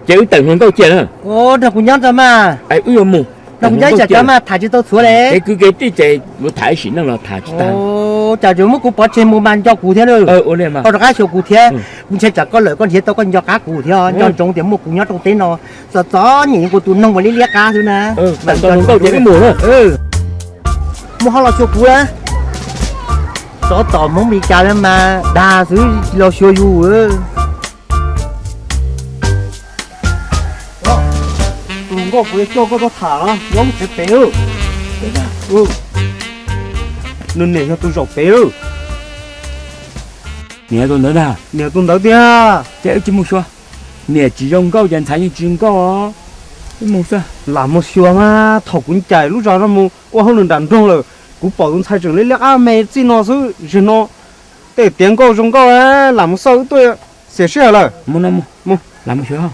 Ces wb tawm hluas nkauj cia na. Nrog kuv nyob ntag mas. Wb yuav mus. Nrog kuv nyob ib tsam cov mas tham tsis tau txhuav li. Kev kwv kev tij ces yuav tham ib sim neej los tham tsis tag. Cas tseem muab kuv pov tseg mus mas nco kuv thiab na. Koj rov qab xyuas kuv thiab. Kuv ntshai tsam koj lawm koj nrhiav tau koj nco qab kuv thiab, nco ntsoov tias muaj kuv nyob rau teb no. Txom txom nyem kuv tus noog ua liab liab qab xwb na. Tawm hluas nkauj ces wb mus na. Mus ho los xyuas kuv na. Tsov tom Hmoob Mes Kas mas dag xwb tsis los xyuas yus. Tus hluas nkauj kuv yuav coj koj tuaj tham no, nyob lub tsev pem. Nws niam yog tus zaum pem. Niam tus ntawd ntag. Niam tus ntawd tiag. Ces wb tsis mus xyuas. Niam tsis zoo nkauj ces ntxhais yeej tsis zoo nkauj os. Wb mus xwb. Lam mus xyuas mas thaum kuv ncaim lub zos no mus ua hauj lwm nram nroog lawm, kuv pom tus ntxhais tseem liab liab qab me txij no xwb, zaum no tej tiav nkauj zoo nkauj, lam mus xauj wb tuaj xiam sij hawm lawm. Mus no mus, lam mus xyuas.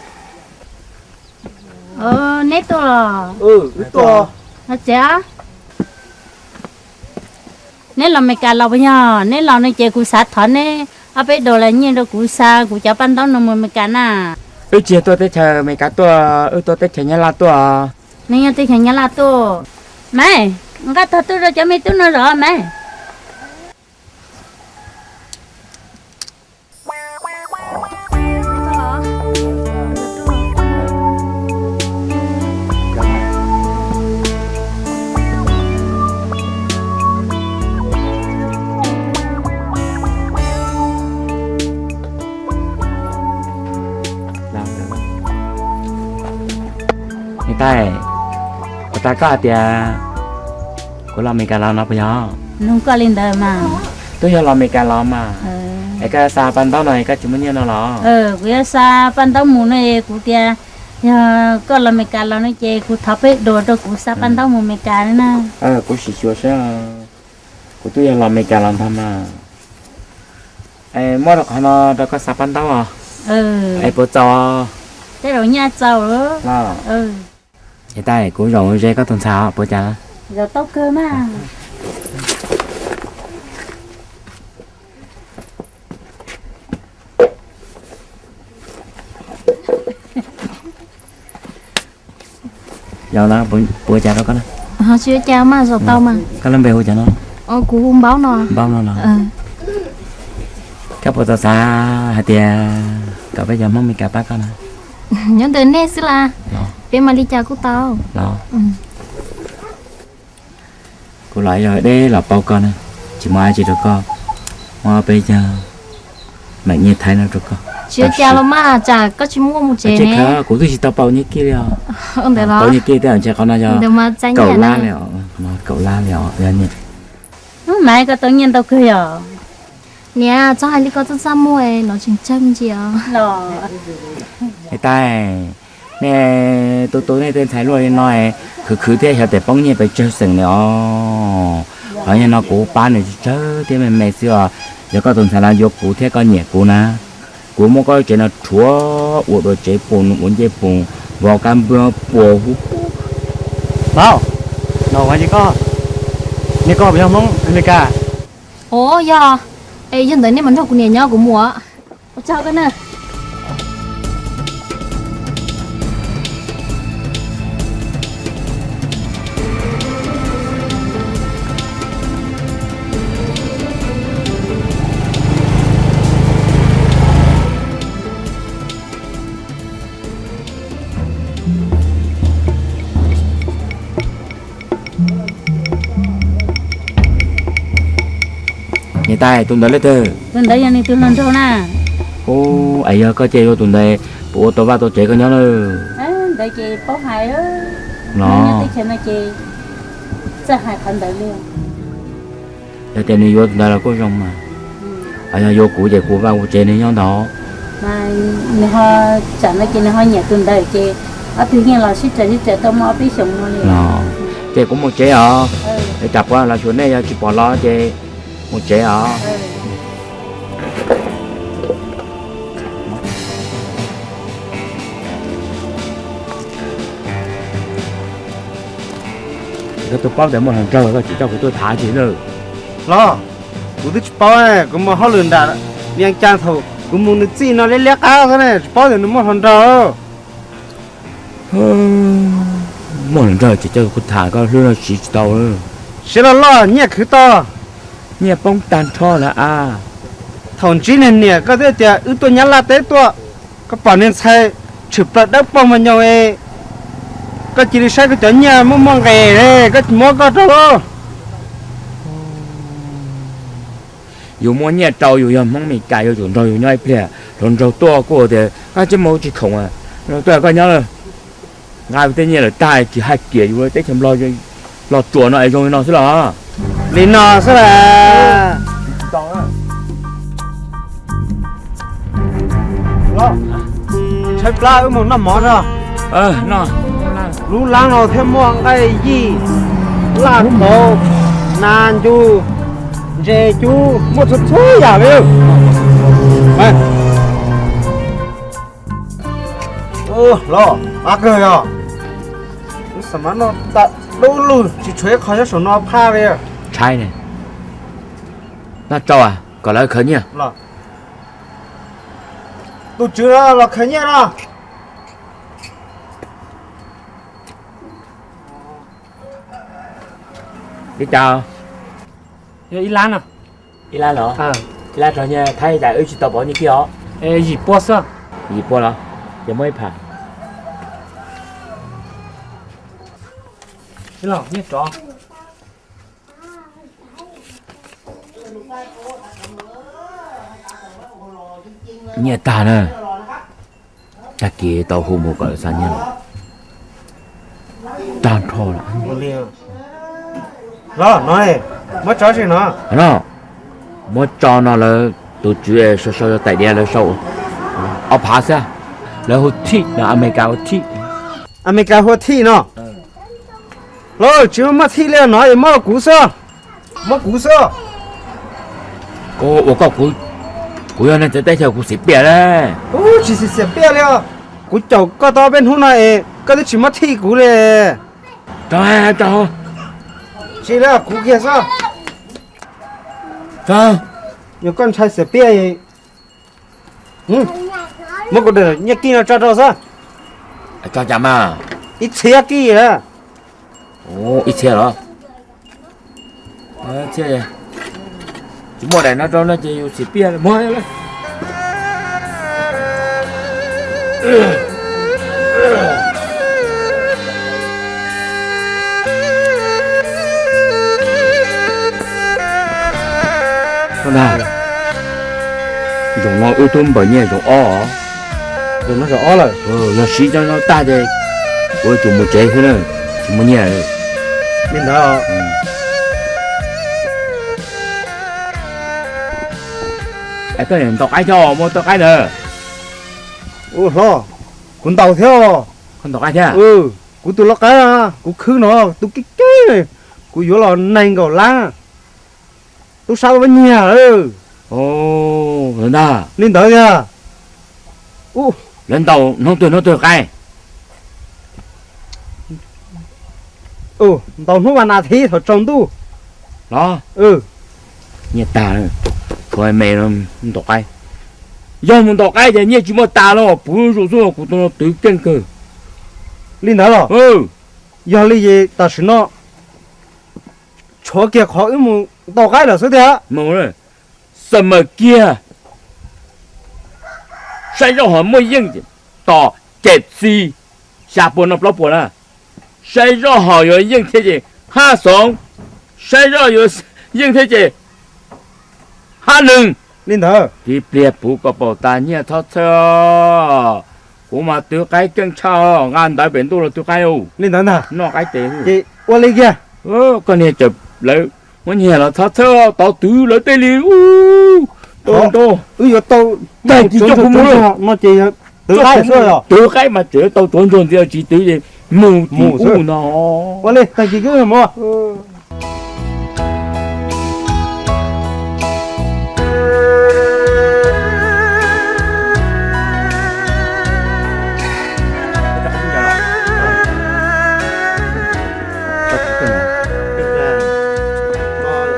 Neb tuaj los? Los tsev. Neb los Mes Kas los puas yog? Neb los no ces kuv xav thov neb ob peb dos las nyiaj rau kuv xa kuv cov paj ntaub no mus Mes Kas na. Wb tsis yog tuaj teb chaws Mes Kas tuaj, wb tuaj teb chaws Nyab Laj tuaj. Neb nyob teb chaws Nyab Laj tuaj. Maiv, nqa tog tuaj rau cov me tub no zov maiv. Niam tais, puas tas koj hais tias kuv los Mes Kas los no puas yog? Nug koj li ntawd mas. Twb yog los Mes Kas los mas. Es koj xa paj ntaub no es koj tsis muaj nyiaj no los? Kuv yuav xa paj ntaub mus no es kuv tias yog koj los Mes Kas los no ces kuv thov peb duas rau kuv xa paj ntaub mus Mes Kas na. Kuv sim xyuas seb, kuv twb yog los Mes Kas los ntag mas. Es muab rau qhov no rau koj xa paj ntaub os. Es puas txaus? Tej zaum nyaj txaus. Niam tais, kuv zaum ze koj tus ntxhais puas cas? Zaum tau kawg mas. Yog no puas cas rau koj na? Tsis ua cas mas, zaum tau mas. Koj lub npe hu cas no? Kuv hu Npaub no. Npaub no los? Koj puas tau xav hais tias kom peb cov Hmoob Mes Kas pab koj na? Nyob ntawm nej xwb las, peb mam li cas kuj tau los. Kuv los yog deb los paub koj na, tsis muaj dab tsi rau koj, muab peb cov mam nyiaj thaib no rau koj. Tsis ua cas los mas, tsam koj tsis muaj mus tsev ne. Kuv twb tsis tau pauv nyiaj kij li os. Pauv nyiaj kij tej ntshe qhov no yog kaum lab li os, kaum lab li os. Maiv, koj tau nyiaj ntau kawg yog? Niam, txhob hais li ko, txaj txaj muag no tseem tsawg me ntsis os. Niam tais, nej tu tu nej tej ntxhais luaj li no, khwv khwv thiab xyov tes poob nyiaj pes tsawg xeem li os. Qhov nyiaj no kuv pab nws tsawg thiab me me xwb os. Yog koj tus ntxhais no yuav kuv thiab koj nyiam kuv na, kuv muab koj tsev no rhuav ua dua tsev pus, ua ncej pus, vov kab npua pua hu. Npaub, no ua li koj, nej koj puas yog Hmoob Amelikas? Ov, yog. Es yog ntawd nej mam nrog kuv niam nyob, kuv mus. Ua tsaug koj na. Niam tais, tus ntawd leej twg? Tus ntawd yog nws tus hluas nraug na. Ub, es yog koj cia yuav tus ntawd puas ua tau vaj tau tsev koj nyob na? Ntawd ces paub hais, no teb chaws no ces txawj hais qhov ntawd li. Yog tias nws yuav tus ntawd los kuj zoo mas. Yog yuav kuv ces kuv vaj kuv tsev nws nyob ntawd. Nws ho, tsam no ces nws ho nyiam tus ntawd ces ob tug yeej los sib raws sib raws tau muaj ob peb xyoos no li. Ces kuv mus tsev os. Tsam puav los xyuas nej yog tsis pom los ces mus tsev os. Koj twb paub tias muaj hluas nraug koj tsis coj kuv tuaj tham tsi lawm. Los, kuv twb tsis paub, kuv mus hauj lwm nram Vias Cas thaum kuv mus nws txij no liab liab qab xwb ne, tsis paub tias nws muaj hluas nraug. Muaj hluas nraug ces coj kuv tham koj hlwb no siv tsis tau lawm. Siav los loj, nyiaj khwv tau. Nyiaj poob tag nrho lawm a. Thaum ntsib niag niam koj thiaj tias wb tuaj Nyab Laj teb tuaj, koj pom niag ntxhais tshwm plaws dawb paug mas nyoos es, koj cia li saib koj cov nyiaj muaj muaj nqis, koj muab koj rau lauj. Yus muaj nyiaj rau, yus yog Hmoob Mes Kas, yus tsum nrog yus nyob ib pliag, hluas nraug tuaj kuj tias koj tsis mus tsis khoom, tuaj koj nyob lawm. Nqa tej nyiaj lawm tag tsis hais kiam yus teb chaws Nplog, los tsuas no es zoo li no xwb los. Li no xwb las. Tshaib plab wb mus noj mov tso. Lub lab no thiaj muaj nqaij yij, laj kauv, nas ncu, ntses cub, muaj txhua txhua yam li. Los, qab kawg yog. Lub xam mab no tas dub lug tsis tshuav ib qho nyob saum no phaj li. Tshaib ne. Noj tsau kom lawv khaws nyiaj. Tus tswv los khaws nyiaj no. Li cas? Ib lab no. Ib lab los? Ib lab rog nyiaj Thaib cas wb tsis tau pov nyiaj kiag os. Yim pua xwb. Yim pua los? Ces muab ib phav. Nyiaj rov. Nyiaj tag na. Tag kis tau hu mus kom lawv xa nyiaj los. Tag nrho lawm. Los no, muab tso tsis no. No, muab tso no lawv tus tswv sau sau yog tais diav lawv sau ob phav xwb. Lawv hu thij no, Amelikas hu thij. Amelikas hu thij no. Los tsis muaj thij li no es muab kuv xwb. Muab kuv xwb. Ua koj kuv, kuv yog neeg txawv teb chaws kuv xiam piam li. Tsis xiam piam li os. Kuv caum koj tau peb hnub no es koj twb tsis muab thij kuv li. Tsis li, kuv kiag xwb. Yog koj ntshai xiam piam, muab kuv daim nyiaj kij no tso rau xwb. Tso cas mas? Ib txhiab kij. Ib txhiab los? Tsis muaj daim no rau no ces yus xiam piam muag. Zaum no wb tub npawm nyiaj zaum ob. Zaum no zaum ob lawm. Yog siv cov no tag ces kuv yuav tsum mus tsev xwb na, tsis muaj nyiaj. Li ntawd. Koj ntaus qaib thiab, muaj tau qaib ntawd. Ua hlob, kuv ntaus thiab. Koj ntaus qaib thiab? Kuv tus lau qaib, kuv khwb no tus keeb keeb, kuv yuav los nees nkaum lab. Tub sab ua nyiag lawm. Li ntawd tiag. Lawv ntaus hnub twg hnub twg qaib? Ntaus hnub vas nas thiv thaum tsaus ntuj. Los, nyiaj tag, tshuav me no ntaus qaib. Yog mus ntaus qaib ces nyiaj tsis muaj tas los puv zuj zus, kuv tus no twv keej kawg. Li ntawd los? Yog li ces tam sim no tshuav kiag qhov wb mus ntaus qaib lawm xwb tiag. Mus, xa maws kiag. Saib zoj ho muaj yeej ces tos cem txi xya puas no plaub puas na. Saib zoj ho yuav yeej thiab ces hab xoov, saib zoj yuav yeej thiab ces hab neeg. Li ntawd. Tib pliag puv kom paum tas nyiaj txhob txhawj. Kuv mas twv qaib keej tshaj, nqa ntawv pem ntuj los twv qaib. Li ntawd ntag. Noj qaib tes. Ces ua li kiag. Koj niag tawm lawv muab nyiag los txhob txhawj, tau twv lawv tej li. Wb yuav tau tag kis coj kuv mus no ces twv qaib mas tseem tau tuav ntsuag ntxiv, tsis twv ces mus tim ub no. Ua li tag kis wb mus.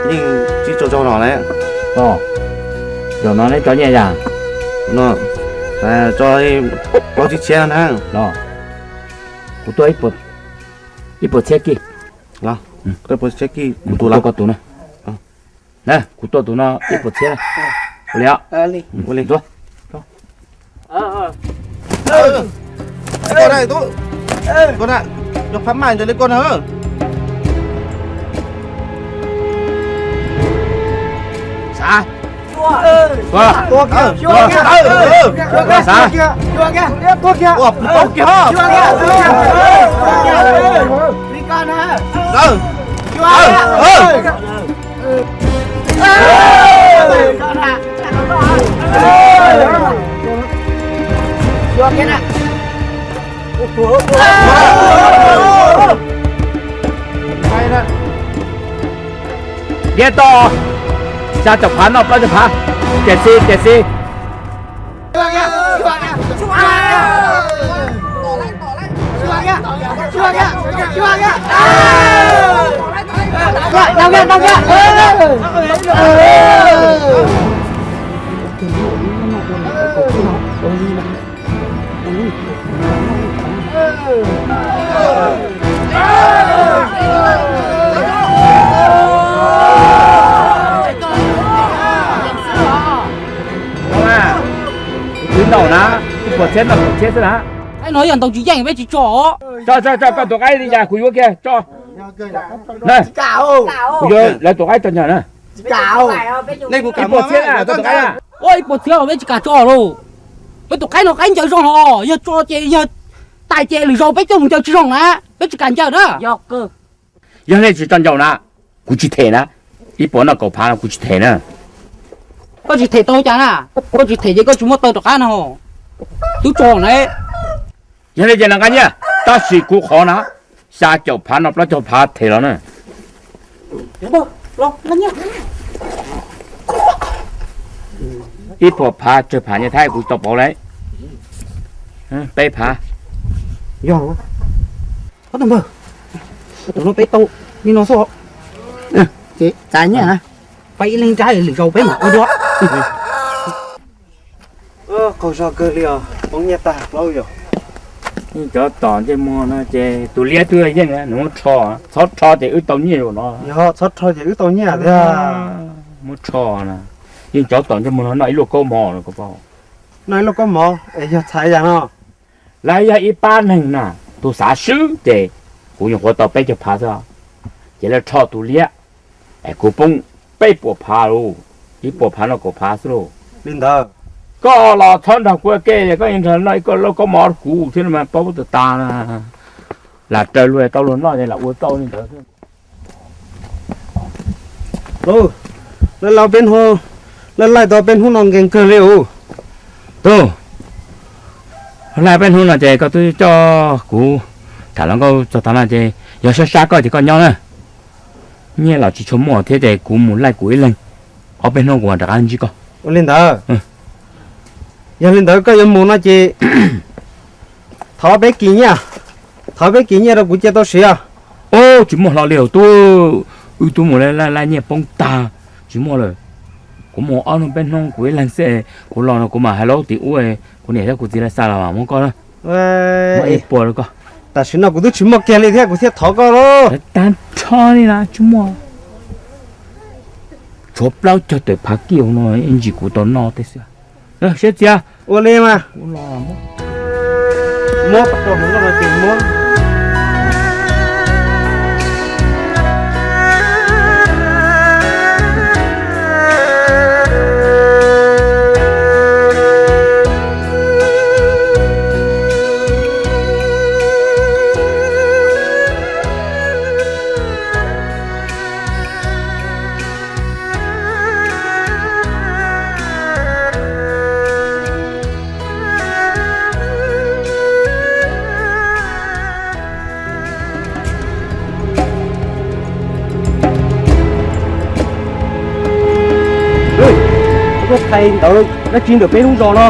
Yeej tsis tso tso no lawm. Zaum no neb tso nyiaj yam no, tso plaub tsib txhiab na. Los, Kuv tuaj ib puas txhiab kij. Ib puas txhiab kij, kuv tua koj tus no. Na, kuv tua tus no ib puas txhiab. Ua li os. Ua li. Koj na, koj na, yog phab maj ntawd li koj na. Xav. Tua. Tua. Tua. Xav. Tua kiag. Liab tau, xya caum phav noj plaub caug phav, tiam sis tiam sis Kuv twv ntaus na, ib puas txhiab noj puas txhiab xwb na. Qaib no yog ntaus tsis yeej peb tsis tso. Tso tso tso, koj tus qaib li cas kuv yuav kiag tso. Kuv yuav lawv tus qaib tso ntag na. Ib puas txhiab na, koj tus qaib na. Ua ib puas txhiab los peb tsis kam tso lauj. Peb tus qaib no qaib ncaws zoo hos, yog tso ces yog tais ces lwm zaus peb coj mus ncaws tsis zoo na, peb tsis kam ncaws na. Yog nej tsis tso ncaws na, kuv tsis them na. Ib puas noj kaum phav no kuv tsis them na. Koj tsis them tau cas na? Koj tsis them ces koj tsis muaj taw rov qab no. Twb tso na. Yog li ces no nqa nyiaj, tab sis kuv qhov na, xya caum phav no plaub caug phav them los na. Ib puas phav tsawg phav nyiaj Thaib kuv tau pauv lawm. Peb phav. Yog, tus no peb tau li no xwb. Txav nyiaj na, pab ib leeg nrab lwm zaus peb mam ua dua. Qaug zog kawg li os, poob nyiaj tag plaub yom. Yeej cov tom ntsej muag no ces tus liab twb yeej nws muab rho, txhob rho ces wb tau nyiaj zaum no. Yog txhob rho ces wb tau nyiaj thiab. Muab rho na, yeej cov tom ntsej muag no noj ib lub kaub mov no ko paub. Noj ib lub kaub mov es yog txhais yam no. Lawv yog ib pab neeg na, tus xav swb ces kuv nyuam qhuav tau peb caug phav xwb, ces lawv rho tus liab es kuv poob peb puas phav lauj, ib puas phav noj kaum phav xwb lauj. Li ntawd, koj los txhob nrog kuv ua ke, koj nrog noj ib lub kaub mov kuv thiab mas paub tas tas na. Lam raws luag tau luag noj ces lam ua tau li ntawd. Lawv laij peb hnub, lawv laij tau peb hnub no nkees kawg li os. Tub, laij peb hnub no ces koj twb coj kuv tham hluas nkauj txog tav no ces yog sab sab koj ces koj nyob na. Nyiaj los tsis tshua muaj thiab ces kuv mus laij kuv ib leeg, ob peb hnub kuv mam rov qab ntsib koj. Ua li ntawd, yog li ntawd koj yuav mus no ces thov peb kis nyiaj, thov peb kis nyiaj rau kuv cia tau siav. Ub, tsis muaj hlo li os tub, wb twb mus laij laij nyiaj poob tag, tsis muaj lawm. Kuv mus ob hnub peb hnub kuv ib leeg xwb, kuv los no kuv mam hais lus tim ub, kuv niam thiab kuv txiv lawv xa los mam muab koj na. Muab ib puas rau koj. Tam sim no kuv twb tsis muaj kiag li thiab kuv thiaj thov koj lauj. Tag nrho li na tsis muaj. Tshuav plaub caug tawm phav kij no ib ntsis kuv tau noj tej xwb. Siab txias. Ua li mas. Muab rau hluas nkauj no ces muab. Tuaj thaiv ntawv dab tsi ntawm peb lub zos no?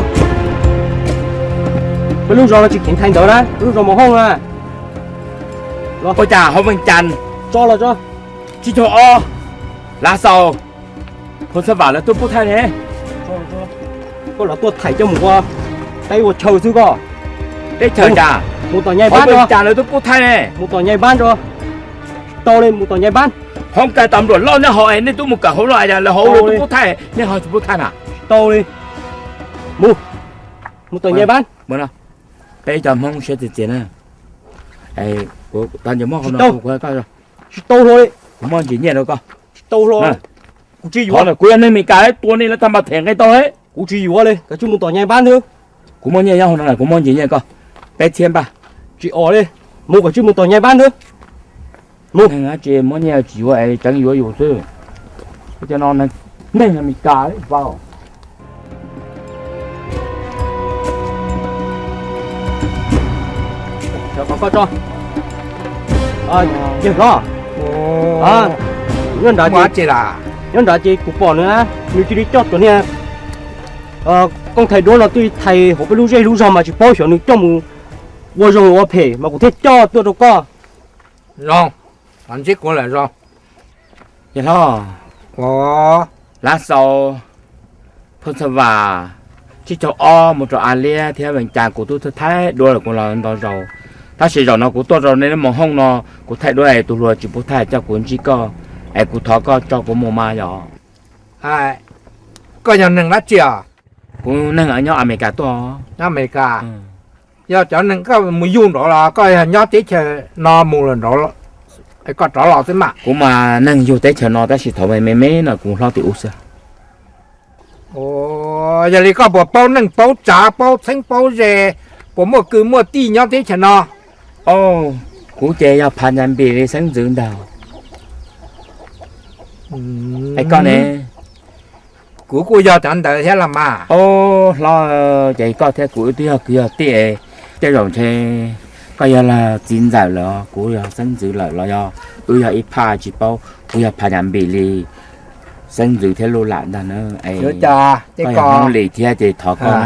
Peb lub zos no tsis kheev thaiv ntawv na, peb lub zos mos hoob na. Ua cas hauv Vees Cas tso los tso. Tsib caug ob, Lav Xaus, Phoo Xab Vam lawv tuaj pub thaij ne. Koj los tuaj thaiv coj mus ua teb ua chaw xwb koj. Teb chaws cas? Mus tom nyaj npab tso. Cas lawv twb pub thaij ne? Mus tom nyaj npab tso. Tau li, mus tom nyaj npab. Hoob kas tas npluam loj nyob hauv es nej twb mus kawm hauv los, lawv hauv lawv twb pub thaij, nej ho tsis pub thaij na? Tau li. Mus, mus tom nyaj npab. Peb cov Hmoob siab txias txias na. Tsis tau, tsis tau hlo li. Kuv muaj ntsis nyiaj rau koj. Tsis tau hlo. Kuv tsis yuav. Kuv yog neeg Meskas tua nej lawv tag npas them nqe tau. Kuv tsis yuav li, koj tsij mus tom nyaj npab ntag. Kuv muaj nyiaj nyob hauv no, kuv muaj ntsis nyiaj koj peb txhiab npaj. Tsis ua li, mus koj tsij mus tom nyaj npab ntag. Mus. Neeg dab tsi muab nyiaj tsis yuav es tseev yuav yus xwb. Cov no neeg Meskas vau. Yawg hlob, nyob nrad, nyob nrad ces kuv pom nws, nws cia li coj cov niag koob thais duab no tuaj thais hauv peb lub zej lub zog mas tsis paub xyov nws coj mus ua zoo ua phem mas kuv thiaj coj tuaj rau koj. Zoo, ntsib kuv lawm zoo. Yawg hlob, lab xau, phoj txha vas, tsib caug ob mus rau A Liab thiab Vees Cas kuv twb thaij duab lawm kuv los ntau zaus. Tab sis zaum no kuv tuaj rau nej lub moos hooj no, kuv thaij duab es tus hluas tsis pub thaij coj kuv ntsib koj, es kuv thov koj tso kuv mus mas yom. Koj yog neeg dab tsi os? Kuv neeg nyob Amelikas tuaj. Nyob Amelikas. Yog cov neeg koj mus yug nraud los koj yog nyob teb chaws no mus lawm nraud, koj rov los xwb mas? Kuv mas neeg yug teb chaws no tab sis thaum me me no kuv hlob tim ub xwb. Yog li koj puas paub neej paub tsav paub txheeb paub ze, puas muaj kwv muaj tij nyob teb chaws no? Kuv ces yog phav nyas npis li xeeb ntxwv ntag. Es koj ne? Kuv kuj yog cov ntawd thiab los mas. Hlob, ces koj thiab kuv wb twb yog kwv yog tij, tej zaum ntshe koj yog txiv ntxawm lawm, kuv yog xeeb ntxwv lawm los yog wb yog ib phaj tsis paub, kuv yog phav nyas npis li xeeb ntxwv thiab luj lam ntag na. Koj yog Hmoob li thiab ces thov koj.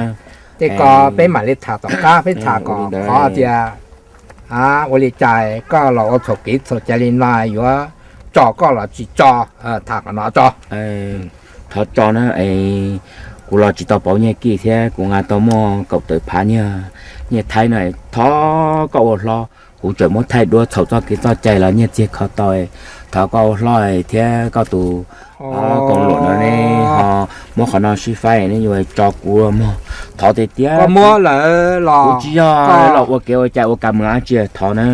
Tej ko peb mam li tham tom qab, peb tham kom qhov tias ua li cas koj los ua txhaum kev txhaum cai li no yuav tso koj los tsis tso, tham qhov no tso. Thov tso na, kuv los tsis tau pauv nyiaj kij thiab kuv nqa tau muaj kaum tawm phav nyiaj, nyiaj Thaib no, thov koj ua hlob, kuv tseem muab thaij duab txhaum txoj kev txoj cai los nyiaj txiag kho tau, thov koj ua hlob thiab koj tus koom luam no ne ho muab qhov no sib faib nej yuav tso kuv mog, thov tiag tiag. Koj muab lawm los kuv tsis yog los ua kev ua cai ua ka mus dab tsi, thov na.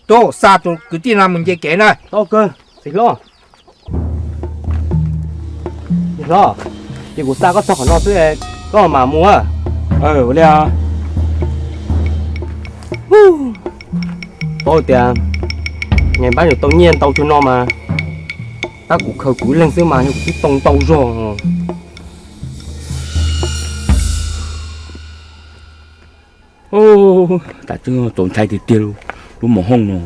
Tub, xa tus kwv tij no mus nce kev na. Tau kawg, txiv hlob. Txiv hlob, ces kuv xa koj txog qhov no xwb, koj mam mus. Ua li. Paub tias nyaj npab yuav tau nyiaj ntau tsuag no mas, tab kuv khaws kuv ib leeg xwb mas yog kuv twb tau ntau zog. Tas tseeb txaus ntshai tiag tiag lub mus hooj no.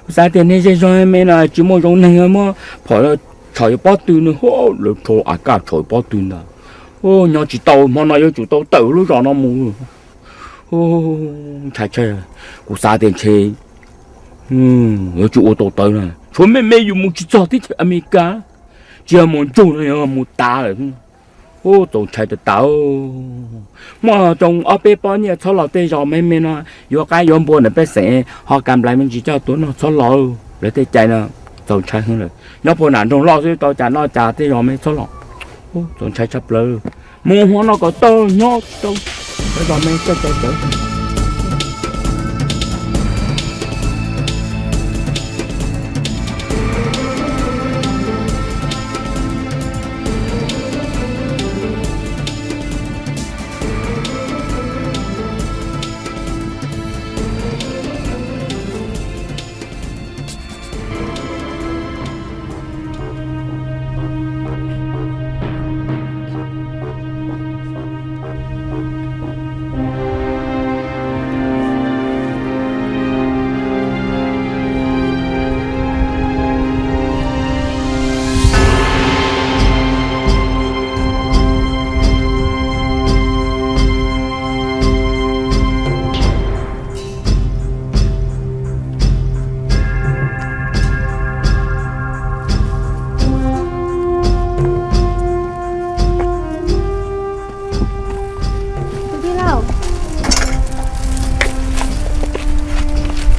Xav tias nej zej zog me no tsis muaj zoo neeg muab phom tsham yuav pob tw no, lawv tshau a kaj tsham yuav pob tw ntag. Nyob tsis tau, hmo no yuav tsum tau tawm lub zos no mus. Ntshai, kuv xav tias ntshe yuav tsum ua tau tawv na, tshuav me me yus mus tsis txog teb chaws Amelikas, tsis yog mus ntsug no yog mus tas lawm. Ub, txaus ntshai tas tas. Muaj tsoo ob peb pob nyiaj txhob los tej zos me me no, yuav qaib yuav npua ntawm pej xeem ho kas nplais me ntsis coj tuaj noj txhob los. Lawv tej cai no txaus ntshai heev lawm. Nyob puag nram nroog loj xwb tau cas noj cas tej zos me txhob los. Txaus ntshai tshaj plaws. Mus hmo no kom tau nyob tsis tau, tej zos me coj cai tawv.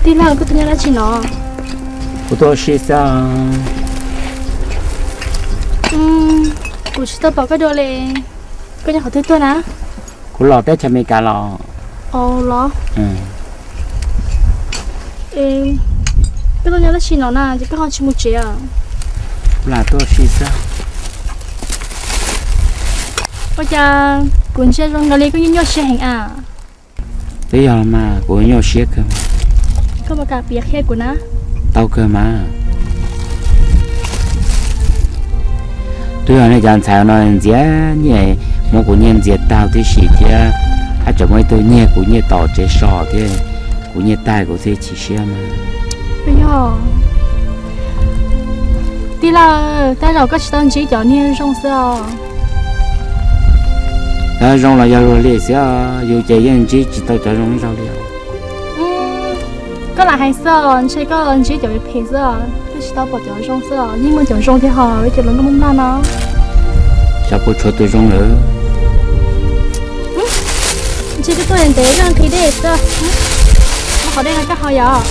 Tij laug, koj tuaj nyob dab tsi no? Kuv tuaj ua si xwb. Kuv tsis tau pom koj dua li. Koj nyob qhov twg tuaj na? Kuv los teb chaws Amelikas los. Los? Koj tuaj nyob dab tsi no na, ces koj ho tsis mus tsev? Kuv lam tuaj ua si xwb. Ua cas kuv ntsia zoo nkaus li koj nyuaj nyuaj siab heev a? Twb yog los mas, kuv nyuaj siab kawg. Koj puas kam piav qhia kuv na? Tau kawg mas. Twb yog nej cov ntxhais no ntxias nyiaj, muab kuv nyiaj ntxias tag tib si thiab, haj tseem muaj ib tug nyiag kuv nyiaj tom tsev so thiab, kuv nyiaj tag kuv thiaj chim siab mas. Yog, tij laug, tej zaum koj tsis tau ntsib cov niag zoo xwb os. Cov zoo los yog luag li xwb, yus ces yeej ntsib tsis tau cov zoo ib zaug li. Koj lam hais xwb os, ntshe koj ntsib cov phem xwb os, koj tsis tau pom cov zoo xwb os, yeej muaj cov zoo thiab ho, ib cov los nkauj muaj mlaj no. Xyov puas tshuav tus zoo lawm. Ntshe koj tuaj ntev koj nqhis dej xwb. Muab qhov dej no koj haus yom?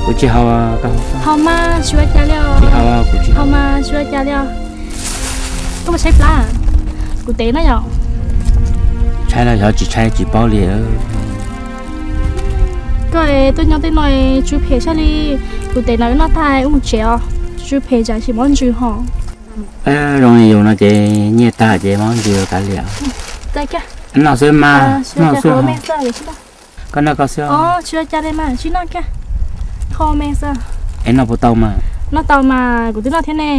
Kuv tsis haus, koj haus. Haus mas tsis ua cas li os. Tsis haus, kuv tsis haus. Haus mas tsis ua cas li os. Koj puas tshaib plab? Kuv tev no yom. Tshaib los xyov, tsis tshaib tsis paub li. Koj tuaj nyob tej no tsw phem tshaj li. Kuv tev no wb noj tag wb mus tsev os. Tsw phem tsam tsis mob ntsws ho. Zoo li yus no ces nyiaj tag ces mob ntsws kav liam. Noj xwb mas, noj xwb. Koj noj koj xwb. Tsis ua cas li mas, sib noj kiag. Kho me xwb. Es noj puas tau mas? Noj tau mas, kuv twb noj thiab ne.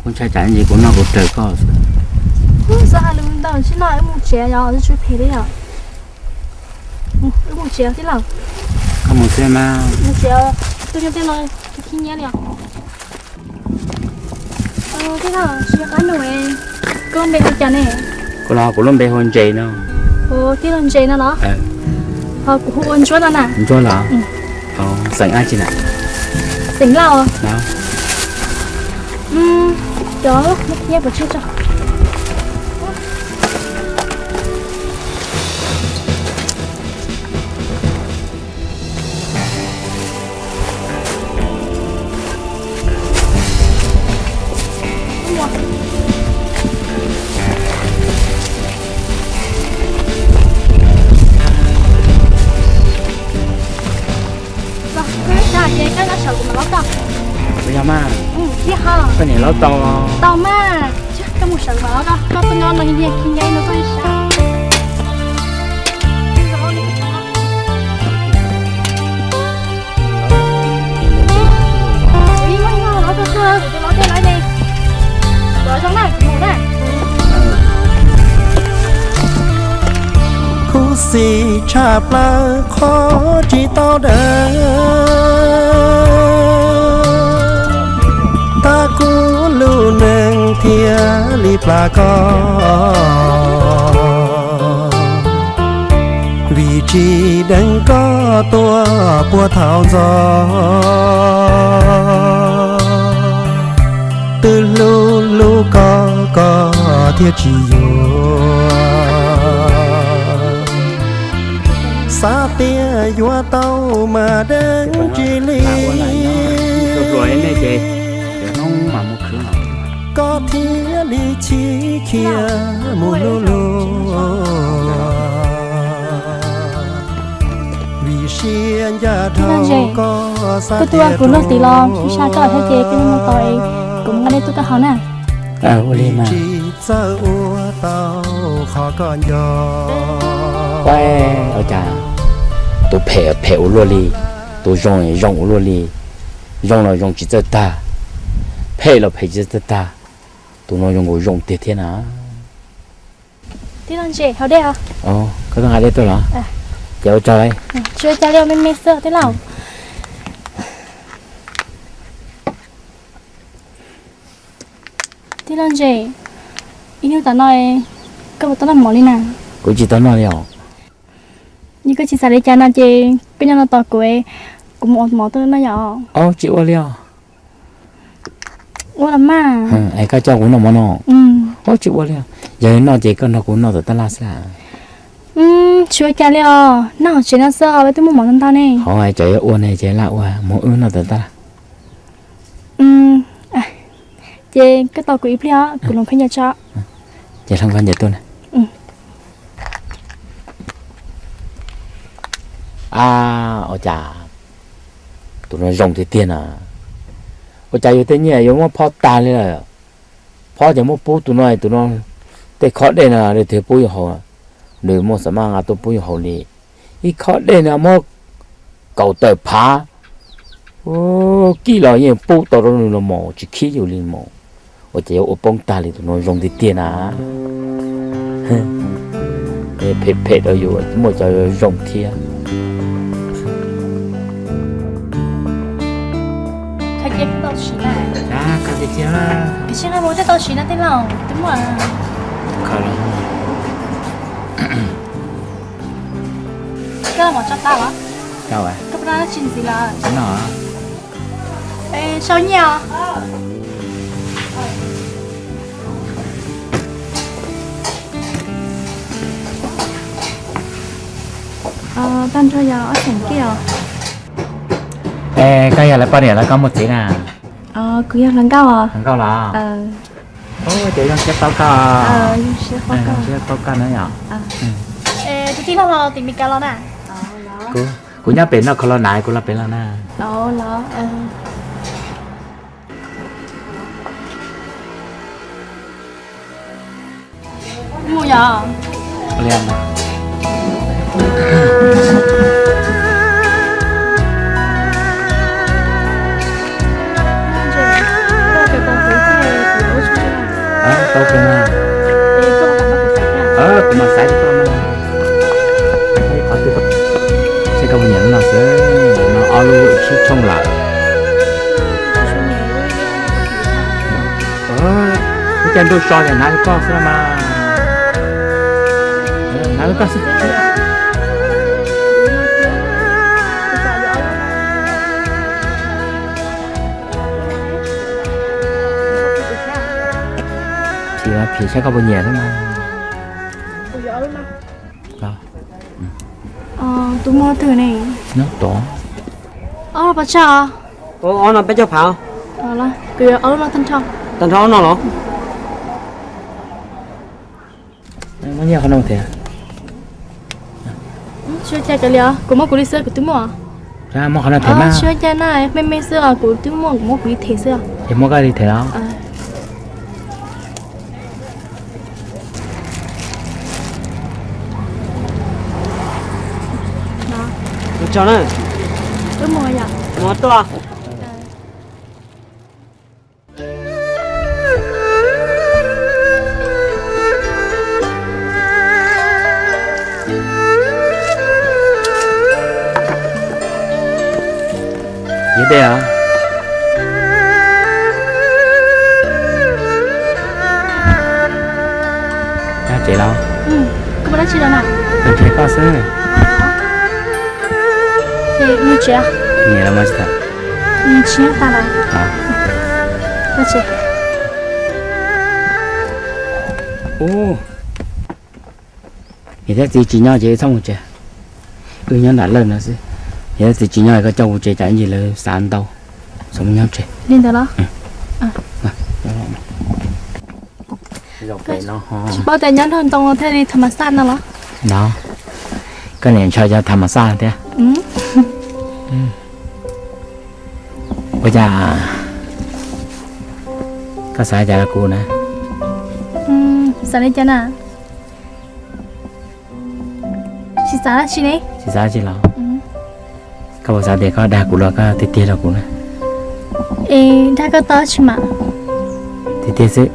Kuv ntshai tsam ntsis kuv noj kuv raws koj xwb. Xav hais lus ntau, sib noj wb mus tsev yom, tsw phem li yom. Wb mus tsev tij laug. Koj mus xwb mas. Mus tsev, tuaj nyob tej no khib nyiab li os. Tij laug, tsis yog qab nus, koj lub npe hu cas ne? Kuv los kuv lub npe hu Ntses no. Tij laug Ntses no los? Ho kuv hu ua Ntsuab no na. Ntsuab los? Xeem dab tsi na? Xeem Lauj. Cov nyiaj puas tsawg tso. Los, koj ib sab ces koj nyob saum kuv mam lauj tau. Puas yog mas? Thiab ho. Koj niam lauj tau? Tau mas. Koj mus saum mam lauj tau, koj tuaj nyob no niag khi nyob no koj ib sab. Khuv xim tshaj plaws qhov tsis tau dawb, tab kuv lub neej thiaj li plam koj. Vim tsis deev koj tuaj puag thaum ntxov, twb hlub hlub koj koj thiaj tsis yuav. Xav tias yuav tau mas deev tsis li, koj thiaj li chim khiav mus luag luag. Vim siab ncaj dhau koj xav tias kuv luag tim los ib sab koj thiab ces koj mus tau, kuv mus nqa dej tuaj koj haus na. Ua li mas. Txawj ua tau qhov koj nco. Ua cas tus phem phem ua luaj li, tus zoo zoo ua luaj li, zoo los zoo tsis txawj tag, phem los phem tsis txawj tag, tus no zoo nkaus zoo tiag thiab na. Tij laug Ntses, haus dej os. Koj tuaj nqa dej tuaj los? Ces ua tsaug. Tsis ua cas li, me me xwb tij laug. Tij laug Ntses, ib hnub tom no koj puas tau noj mov li na? Kuv tsis tau noj li os. Yog koj tsis xav li cas no ces koj nyob no tos kuv, kuv mus ua mov tuaj noj yom. Tsis ua li os. Ua los mas. Es koj coj kuv noj mov no? Tsis ua li os. Yog noj ces koj nrog kuv noj tom tab laj xwb. Tsis ua cas li os, noj hauv tsev no xwb os, peb twb muaj mov ntau ntau ne. Hov, cov yuav ua ne ces laj ua, mus wb noj tawm tag. Ces koj tos kuv ib pliag os, kuv hloov khaub ncaws tso. Ces hloov khaub ncaws tuaj na. A, ua cas tus no zoo tiag tiag na. Ua cas yus tej nyiaj yuav muab phob tag li lawm. Phob ces muab pub tus no, tus no tej khob dej no nws twb pub yus haus, nws muaj xav maj nqa tuaj pub yus haus li. Ib khob dej no muab kaum tawm phav, kij los yeej pub tau rau nws los mas tsis khib yus li mas. Ua cas yuav ua poob tag li, tus no zoo tiag tiag na. Phem phem rau yus muaj cov zoo thiab. Koj mov tso tas los? Koj ua tsis ntxiv los? Sau nyiaj os. Tag nrho yog ob xeem kiaj os. Es koj yog lawv poj niam los koj muaj txiv na? Kuv yog hluas nkauj os. Hluas nkauj los? Ces zoo siab paub koj. Zoo siab paub koj na yom. Tus tij laug los tim Meskas los na? Kuv nyob pem noj kho los na, kuv los pem los na. Tau kawg na. Kuv mam xaiv rau koj na. Qhov twg, seb koj puas nyiam lub no xwb, no ob lub tsib tshooj lawm. Ib co ntuj so ces hnav li koj xwb mas. Hnav li koj xwb. Phim mas phim saib koj puas nyiam xwb mas. Tus muag twg ne? Nyob tod. Ob pov tsag. Ob no peb caug phav. Kuv yuav ob lub no tag nrho. Tag nrho ob no los? Muab nyiaj qhov no thiab. Tsis ua cas li os, kuv muab kuv li xwb, kuv twb muaj. Muab qhov no them mas. Tsis ua cas na, me me xwb os, kuv twb muaj, kuv muab kuv li them xwb. Es muab koj li them los? Mus tso na. Wb mus yom. Mus tuaj. Yog dej os. Tsev los? Koj mus dab tsi los na? Nrhiav koj xwb. Nyiam los mas tsis tham. Tsis nyob tas lawm. Yog thiab txiv tsis nyob ces wb txhob mus tsev. Wb nyob nram lawj no xwb. Yog thiab txiv tsis nyob koj coj kuv tsev tsam ib ntsis lawv xav ntau. Txhob mus nyob tsev. Li ntawd los? Tsis paub tias nyob nrog ntoo thiaj li tham mas xaj no los? No, koj niam ntshaw cov tham mas xaj thiab. Ua cas koj xav li cas rau kuv na? Xav li cas na? Tsis xav dab tsi ne. Tsis xav dab tsi los? Koj puas xav tias koj dag kuv los koj tiag tiag rau kuv na? Es dag koj tau dab tsi mas? Tiag tiag xwb.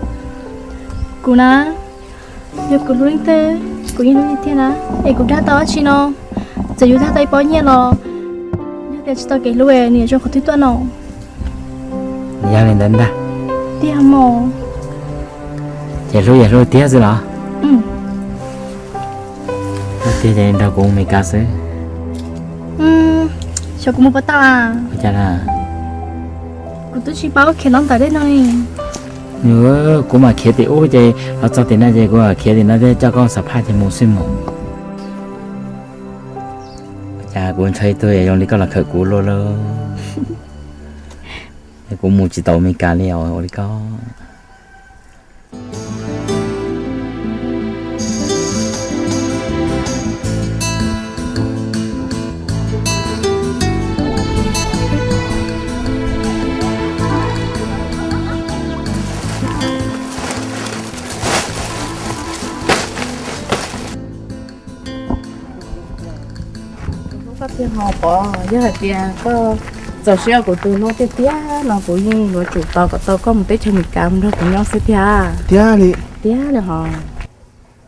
Kuv na, yog kuv hlub leej twg, kuv yeej hlub tiag tiag na. Es kuv dag tau dab tsi no? Txawm yus dag tau ib pob nyiaj los yog tias tsis tau kev hlub es nws yuav zoo qhov twg tuaj no? Yog li ntawd ntag. Tiag mas. Ces hlub yog hlub tiag xwb los? Hlub tiag ces nrog kuv mus Meskas xwb. Xyov kuv mus puas tau a? Ua cas na? Kuv twb tsis paub khiav los ntawm dej no li. Kuv mas khiav tim ub ces los txog tim no ces kuv khiav tim no thiab coj koj xam phaj ces mus xwb mus. Kuv ntshai tuag zoo li koj los khawm kuv luaj lawm. Kuv mus tsis tau Amelikas li os, ua li koj. Koj thiaj ho pom, yog hais tias koj txaus siab ua kuv tus hlub tiag tiag no kuv yeej yuav tsum tos kom tau koj mus teb chaws Amelikas mus nrog kuv nyob xwb tiag. Tiag li. Tiag li hos.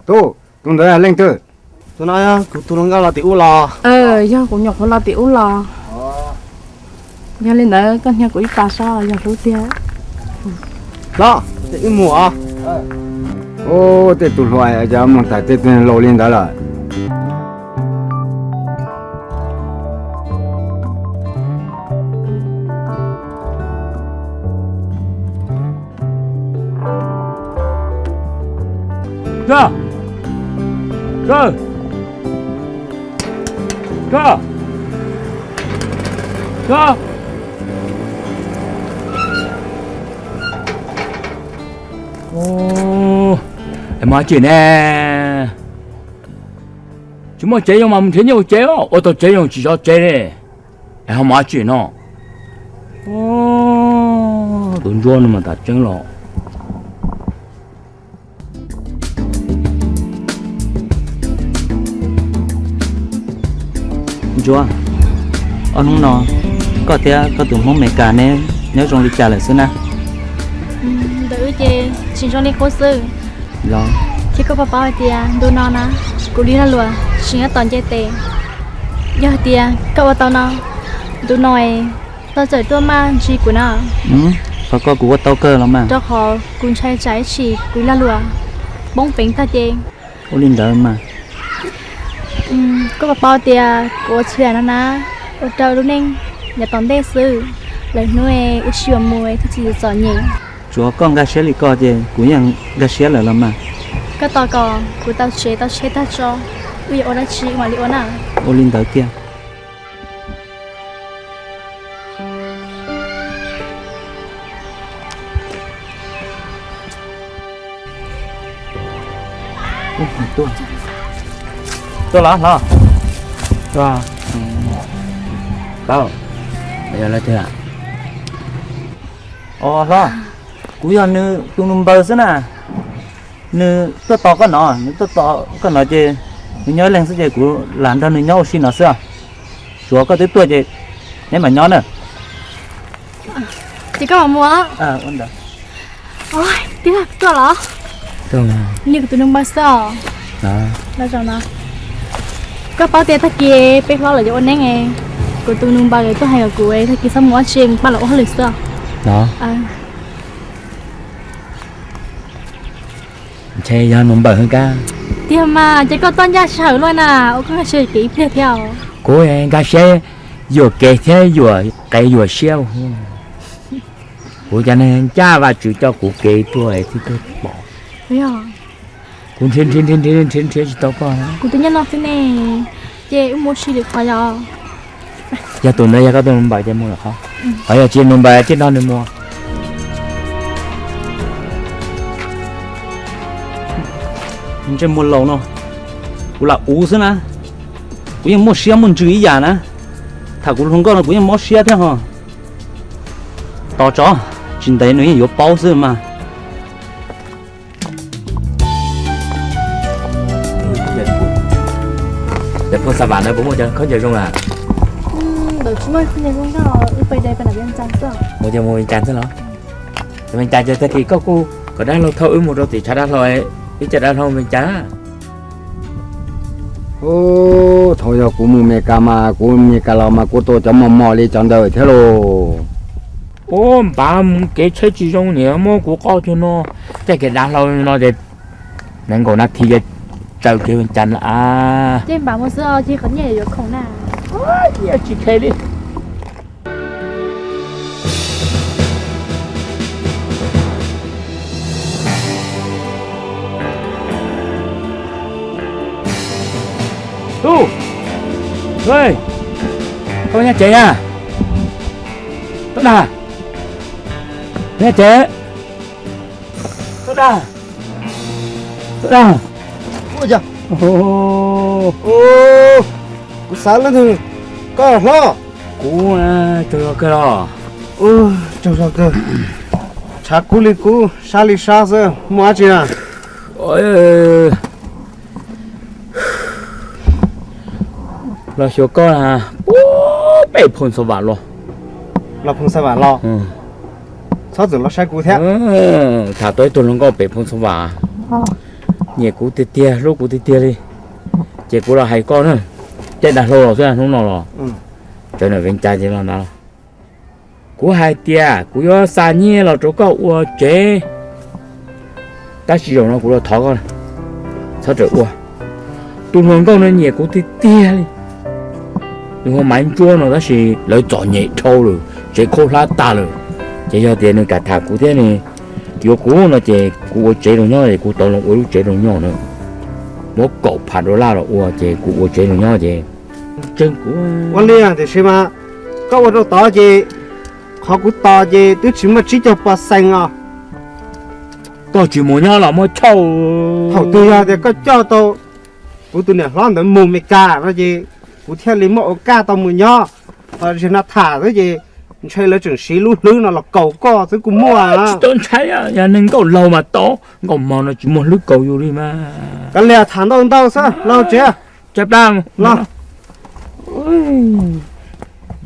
Tub, tus ntawd leej twg? Tus no yog kuv tus hluas nkauj los tim ub los. Yog kuv nyuam qhuav los tim ub los. Yog li ntawd koj hnia kuv ib pas seb yog hlub tiag. Los, wb mus os. Ub, tej tus hluas cov mus tas tej tus laus li ntawd lawm. Koj, koj, koj, koj. Ub, es mus dab tsi ne? Tsis muaj tsev zoo mas mus nrhiav nyob ua tsev os, ua tau tsev zoo tsis zov tsev li. Es ho mus dab tsi no? Tus ntsuab no mas tas tseeb los. Ntsuab, ob hnub no koj thiab koj tus hmoob Amelikas neb nyob zoo li cas lawm xwb na? Ntawm wb ces tsis zoo li qub xwb. Los, thiab koj puas paub hais tias ntu no na, kuv li lag luam tsis nyob tom nce tes. Yog hais tias koj ua tau no, ntu no es koj txawm tuaj maj ntsib kuv na. Qhov koj kuv ua tau kawg los mas. Rau qhov kuv ntshai tsam ib chim kuv lag luam poob peev tag ces. Ua li ntawd mas. Koj puas paub tias kuv ua txhua yam no na, ua rau lub neej yav tom ntej xwb, lwm hnub wb sib yuav mus thiaj tsis txom nyem. Tsuav koj nkag siab li ko ces kuv yeej nkag siab lawm los mas. Koj tos kom kuv tau tsev tau tsheb tag tso, wb yuav ua dab tsi mam li ua na. Ua li ntawd kiag. Tuaj los hlob. Tuaj. Yog leej twg? Os hlob, kuv yog nws tus nus npaws xwb na. Nws tuaj tos koj no, nws tuaj tos koj no ces nws nyob ib leeg xwb ces kuv lam nrog nws nyob ua si no xwb. Tsuav koj twb tuaj ces neb mam nyob na. Ces koj mam mus. Ua ntawd. Tij laug, tuaj los? Nws kuv tus nus npaws xwb os. Koj paub tias tag kis peb hlob lawv yuav ua neeb, kuv tus nus npaws tuaj hais kom kuv tag kis txhob mus dab tsi, mus pab lawv ua hauj lwm xwb. Ntshe yog nus npaws hwv kab. Tiag mas ces koj tuaj ncaj sij hawm luaj na, ua koj nkag siab kev ib pliag thiab. Kuv nkag siab yuam kev thiab yuam qe yuam siab. Kuv cov neeg ncaj Vajtswv coj kuv kev tuaj thiab tuaj pom. Kuv nrhiav nrhiav nrhiav nrhiav nrhiav tsis tau koj. Kuv twb nyob no xwb ne, ces wb mus ua si lwm qhov yog. Yog tus ntawd yog koj tus nus npaws ces mus lwm qhov. Qhov yog tsis nus npaws tsis nrog nws mus. Ntsej muag laus no, kuv lam uv xwb na, kuv yeej muaj siab muaj ntsws ib yam na. Tham kuv hluas nkauj no kuv yeej mob siab thiab ho. Tos tso, tsis ntev nws yeej yuav paub xwb mas. Phoo Xas Vam na puas muaj cov khaub ncaws zoo lawm? Mus ces mus Vias Cas xwb los? Vias Cas ces tag kis koj kuj kom dab laug thauj wb mus rau tim tshav dab laug, ib co dab laug Vias Cas. Thaum yog kuv mus Mes Kas mas kuv Mes Kas los mas kuv tua cov mos mos li cov ntawd thiab lauj. Ub, npam mus kev tsheb tsis zoo niam muab kuv qoj cuag no, caij kev dav hlau no ces nees nkaum nas this ces tsaws kev Vias Cas lawm. Ces npam mus xwb os, ces qhov nyiaj yuav khoom na. Nyiaj tsis khe li. Tub, ej, Koj nyob tsev na? Tub Dag, nyob tsev. Tub Dag, Tub Dag. Kuv xav leej twg? Koj hlob? Kuv tsaug zog kawg los. Tsaug zog kawg. Tshav kub li kub, sab li sab xwb, muaj dab tsi na? Los xyuas koj pem Phoo Xav Vam los. Los Phoo Xav Vam los? Txhob txwm los saib kuv thiab. Tham tau ib tug hluas nkauj pem Phoo Xav Vam, nyiam kuv tiag tiag, hlub kuv tiag tiag li. Ces kuv los hais koj na, caij dav hlau los xwb hnub no los. Tsawv nam vev cas ces los ntawd los. Kuv hais tias kuv yuav xa nyiaj los rau koj ua tsev, tab sis zaum no kuv los thov koj, txhob rawm ua. Tus hluas nkauj no nyiam kuv tiag tiag li. Nws hu Maiv Ntsuab no tab sis lawv txom nyem dhau lawm, tsev khaub hlab tag lawm. Ces yog tias nws kam tham kuv thiab nws yuav kuv no ces kuv ua tsev rau nyob es kuv tau los ua lub tsev rau nyob na. Muab kaum phav dollar los ua ces kuv ua tsev rau nyob ces tseeb kuv. Ua li tiam sis mas koj ua rau tod ces qhov kuv tos ces twb tsis muaj tsib caug pas xees os. Koj tsis mus nyob los muab chauj. Thaum twg yog tias koj coj tau kuv tus niam hlob ntawd mus Mes Kas no ces kuv thiaj li muaj ua kaj tau mus nyob. Ho zaum no tham xwb ces ntshe lawv tseem siv lub hlwb no los kaus koj xwb kuj muaj. Tsis tau ntshai, yog neeg nkauj laug mas tau, nkauj mog no tsis muaj hlwb kaus yus li mas. Kav liam tham ntau ntau xwb, los tsev. Tsa plab los.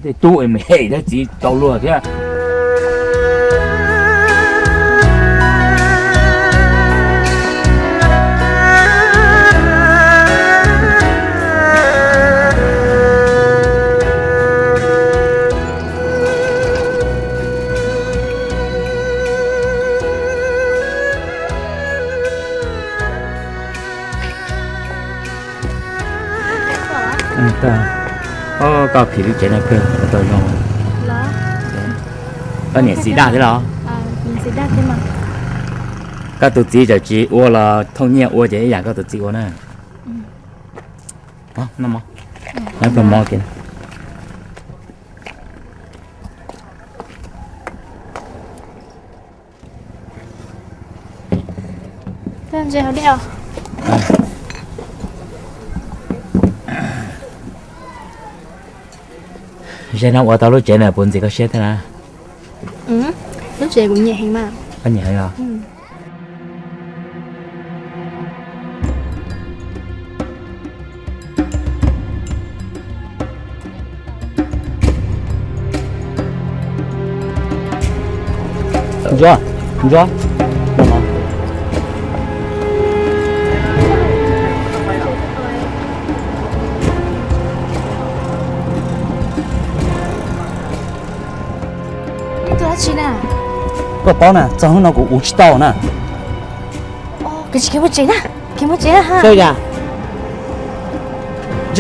Tej tub es mus hem thiab txiv tau luag thiab. Koj phim lub tsev no kawg tau zoo. Koj niam txiv daj thiab los? Koj tus txiv txawm tsis ua los thooj nyiaj ua ces ib yam koj tus txiv ua na. Zaum no ua tau lub tsev no puas ntxim koj siab thiab na? Lub tsev kuv nyiam heev mas. Koj nyiam heev os? Ntsuab, Ntsuab. Koj paub na, txog hnub no kuv ua tsis tau na. Tsis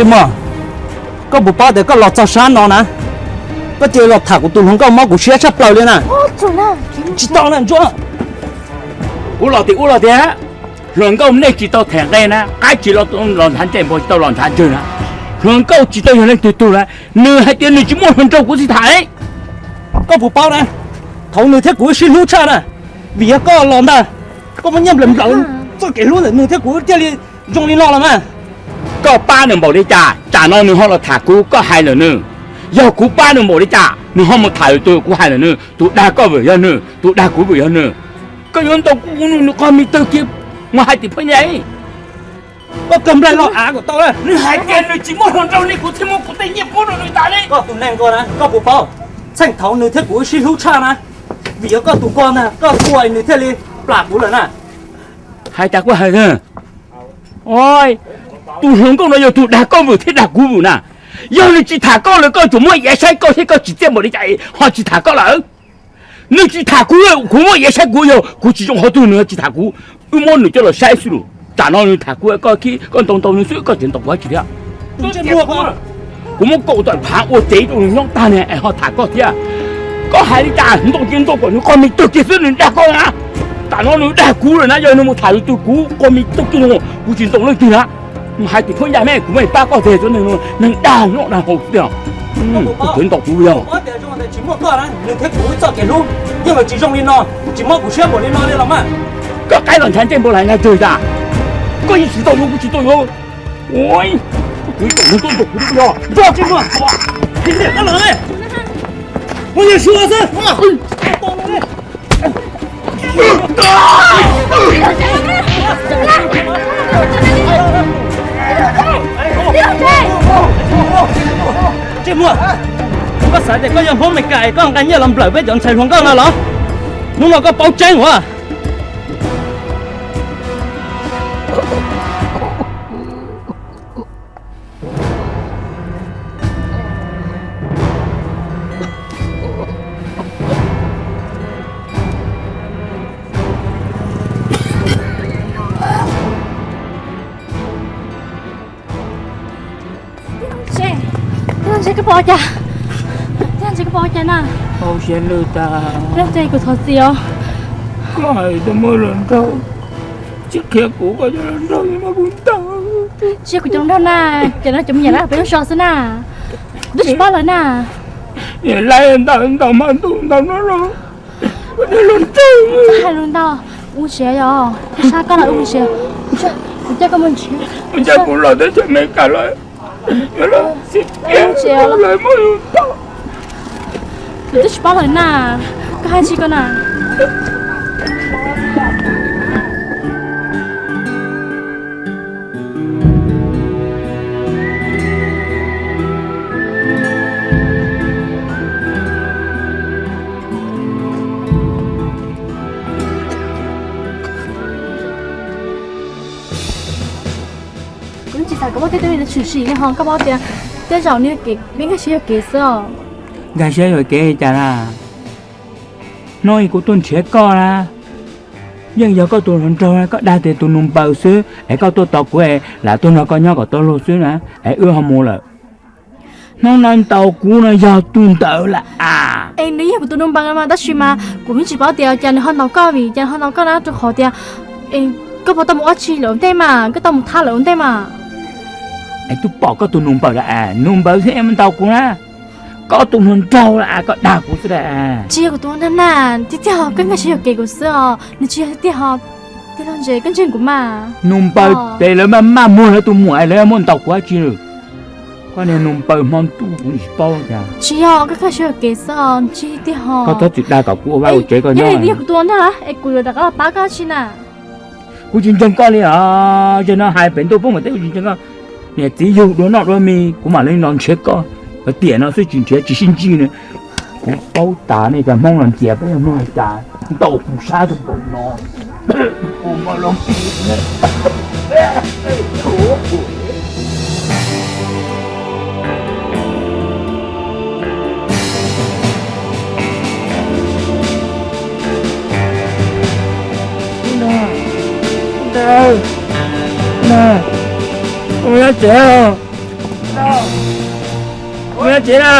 muaj, koj puas paub tias koj los txog sab no na, koj cia li los tham kuv tus hluas nkauj mob kuv siab tshaj plaws li na. Tsis tau na Ntsuab. Ua los tias ua los tias, hluas nkauj nej tsis tau them nqe na, qaib tsis los ntshav ntseg, npua tsis tau los ntshav ntswg na. Hluas nkauj tsis tau yog leej twg tug na, nws hais tias nws tsis muaj hluas nraug kuv tsis tham. Koj puas paub na, thaum nws thiab kuv sib hlub tshaj na, vim yog koj los ntag, koj muaj nyiaj nplawm nplawm txoj kev hlub ntawm nws thiab kuv thiaj li zoo li no los mas. Koj pab nws npaum li cas tsam no nws ho los tham kuv, koj hais ntawm nws. Yog kuv pab nws npaum li cas nws ho mus tham lwm tus, kuv hais ntawm nws, tus dag koj vwm yog nws, tus dag kuv vwm yog nws. Koj yuav ntaus kuv, nws qhov me tawg kiag mus hais tim phooj ywg. Koj kawg nplaig los av kom tau. Nws hais tias nws tsis muaj hluas nraug li, kuv thiaj muab kuv tej nyiaj pub rau nws tas li. Koj tus neeg ko na, koj puas paub, txheej thaum nws thiab kuv sib hlub tshaj na, vim yog koj tus ko ntag, koj tua nws thiaj li plam kuv lawm na. Hais tas kuv hais, tus hluas nkauj no yog tus dag koj vwm thiab dag kuv vwm na. Yog nws tsis tham koj lawm koj tsuas muab iav saib koj thiab koj tsis txiaj npaum li cas ho tsis tham koj lawm. Nws tsis tham kuv, kuv muab iav saib kuv, yog kuv tsis zoo qhov twg nws tsis tham kuv. Wb muab nws coj los saib xwb los, tsam no nws tham kuv, koj khib koj ntaus ntaus nws xwb, koj tseem ntaus kuv dab tsi thiab? Kuv muab kaum tawm phav ua tsev rau nws nyob tag ne es ho tham koj thiab. Koj hais li cas ntaus ces ntaus kom nws qhov me tawg kiag xwb nws dag koj na. Tam no nws dag kuv lawm na, yog nws mus tham lwm tus kuv qhov me tawg kiag no kuv tsis ntaus leej twg na. Hais tim phooj ywg me, kuv mam pab koj tiag, cov neeg dag noj dag haus xwb tiag. Koj twv ntaus kuv yog. Tsis muaj koj na, nws thiab kuv wb txoj kev hlub yeej yuav tsis zoo li no, tsis mob kuv siab npaum li no li los mas. Koj qaib los ntshav ntsej npaum li no twg tas? Koj yeej tsis tau yuav, kuv tsis tau yuav. Ua, koj twv ntaus kuv yog. Nrog tsis muaj, muaj yog sua xwb. Ntsej muag, koj xav tias koj yog Hmoob Meskas es koj nqa nyiaj los nplawm peb cov ntxhais hluas nkauj no los? Hnub no koj paub tseeb ua. Tij laug ntse, koj pom cas? Tij laug ntse, koj pom cas na? Tij laug ntse, kuv thov txim os. Koj hais tau muaj hluas nraug, tsis qhia kuv koj cov hluas nraug no kuv ntag. Tsis yog kuv cov hluas nraug na, cov no cov me nyuam lawv peb lub zos xwb na. Twb tsis paub lawv na. Laib ntau ntau mas ntuj ntau no los, koj cov hluas nraug. Hais lus ntau, ua siav yog, sab koj los ua siav. Kuv coj koj mus nrhiav. Kuv coj kuv los teb chaws Amelikas los, yuav los xij lawv muab yus tom. Kuv twb tsis paub lawm na, koj hais tsis koj na. Kuv tsis xav kom muaj tej tug tshwm sim li ho koj paub tias tej zaum nws kev peb nkag siab yuam kev xwb os. Nkag siab yuam kev li cas na? Hnub ib kuv tuaj nrhiav koj na, yeej yog koj tus hluas nraug, koj dag tias tus Nus Npaws xwb es koj tuaj tos kuv es lam tuaj nrog koj nyob kom tau luag xwb na, es wb ho mus lawm. Hnub no ntaus kuv no yog tus ntawd lawm as. Es nws yog kuv tus Nus Npaws mas tab sis mas kuv yeej tsis paub tias cas nws ho ntaus koj, vim cas nws ho ntaus koj na, rau qhov tias koj puas tau mus ua tsi lawm ua ntej mas, koj tau mus tham lawm ua ntej mas. Es twb pom koj tus Nus Npaws lawm as, Nus Npaws thiaj mus ntaus kuv na. Koj tus hluas nraug lawm as, koj dag kuv xwb lawm as. Tsis yog kuv tus hluas nraug na, tiag tiag ho koj nkag siab yuam kev kuv xwb os, nws tsis yog tiag tiag ho. Tij laug ntse, koj ntseeg kuv mas. Nus Npaws ces lawv maj maj muag lawv tus muam es lawv muab ntaus kuv dab tsi lawm? Koj niag Nus Npaws hmo ntuj kuv tsis paub cas. Tsis yog, koj nkag siab yuam kev xwb os, tsis tiag ho. Koj txhob txwm dag kom kuv ua vaj ua tsev koj nyob. Yog kuv tus hluas nraug es kuv yuav rov qab los pab koj dab tsi na? Kuv tsis ntseeg koj li os, zaum no hais pem ntuj poob mas teb kuv tsis ntseeg koj. Niam txiv yug dua noj dua mis kuv mam li los nrhiav koj, tiam no xwb tsis nrhiav tsis sib ntsib na. Kuv paub tas nej cov Hmoob los ntxias peb mloog li cas, ntaus kuv sab rau npaum no. Ua nyob tsev, ua nyob tsev na.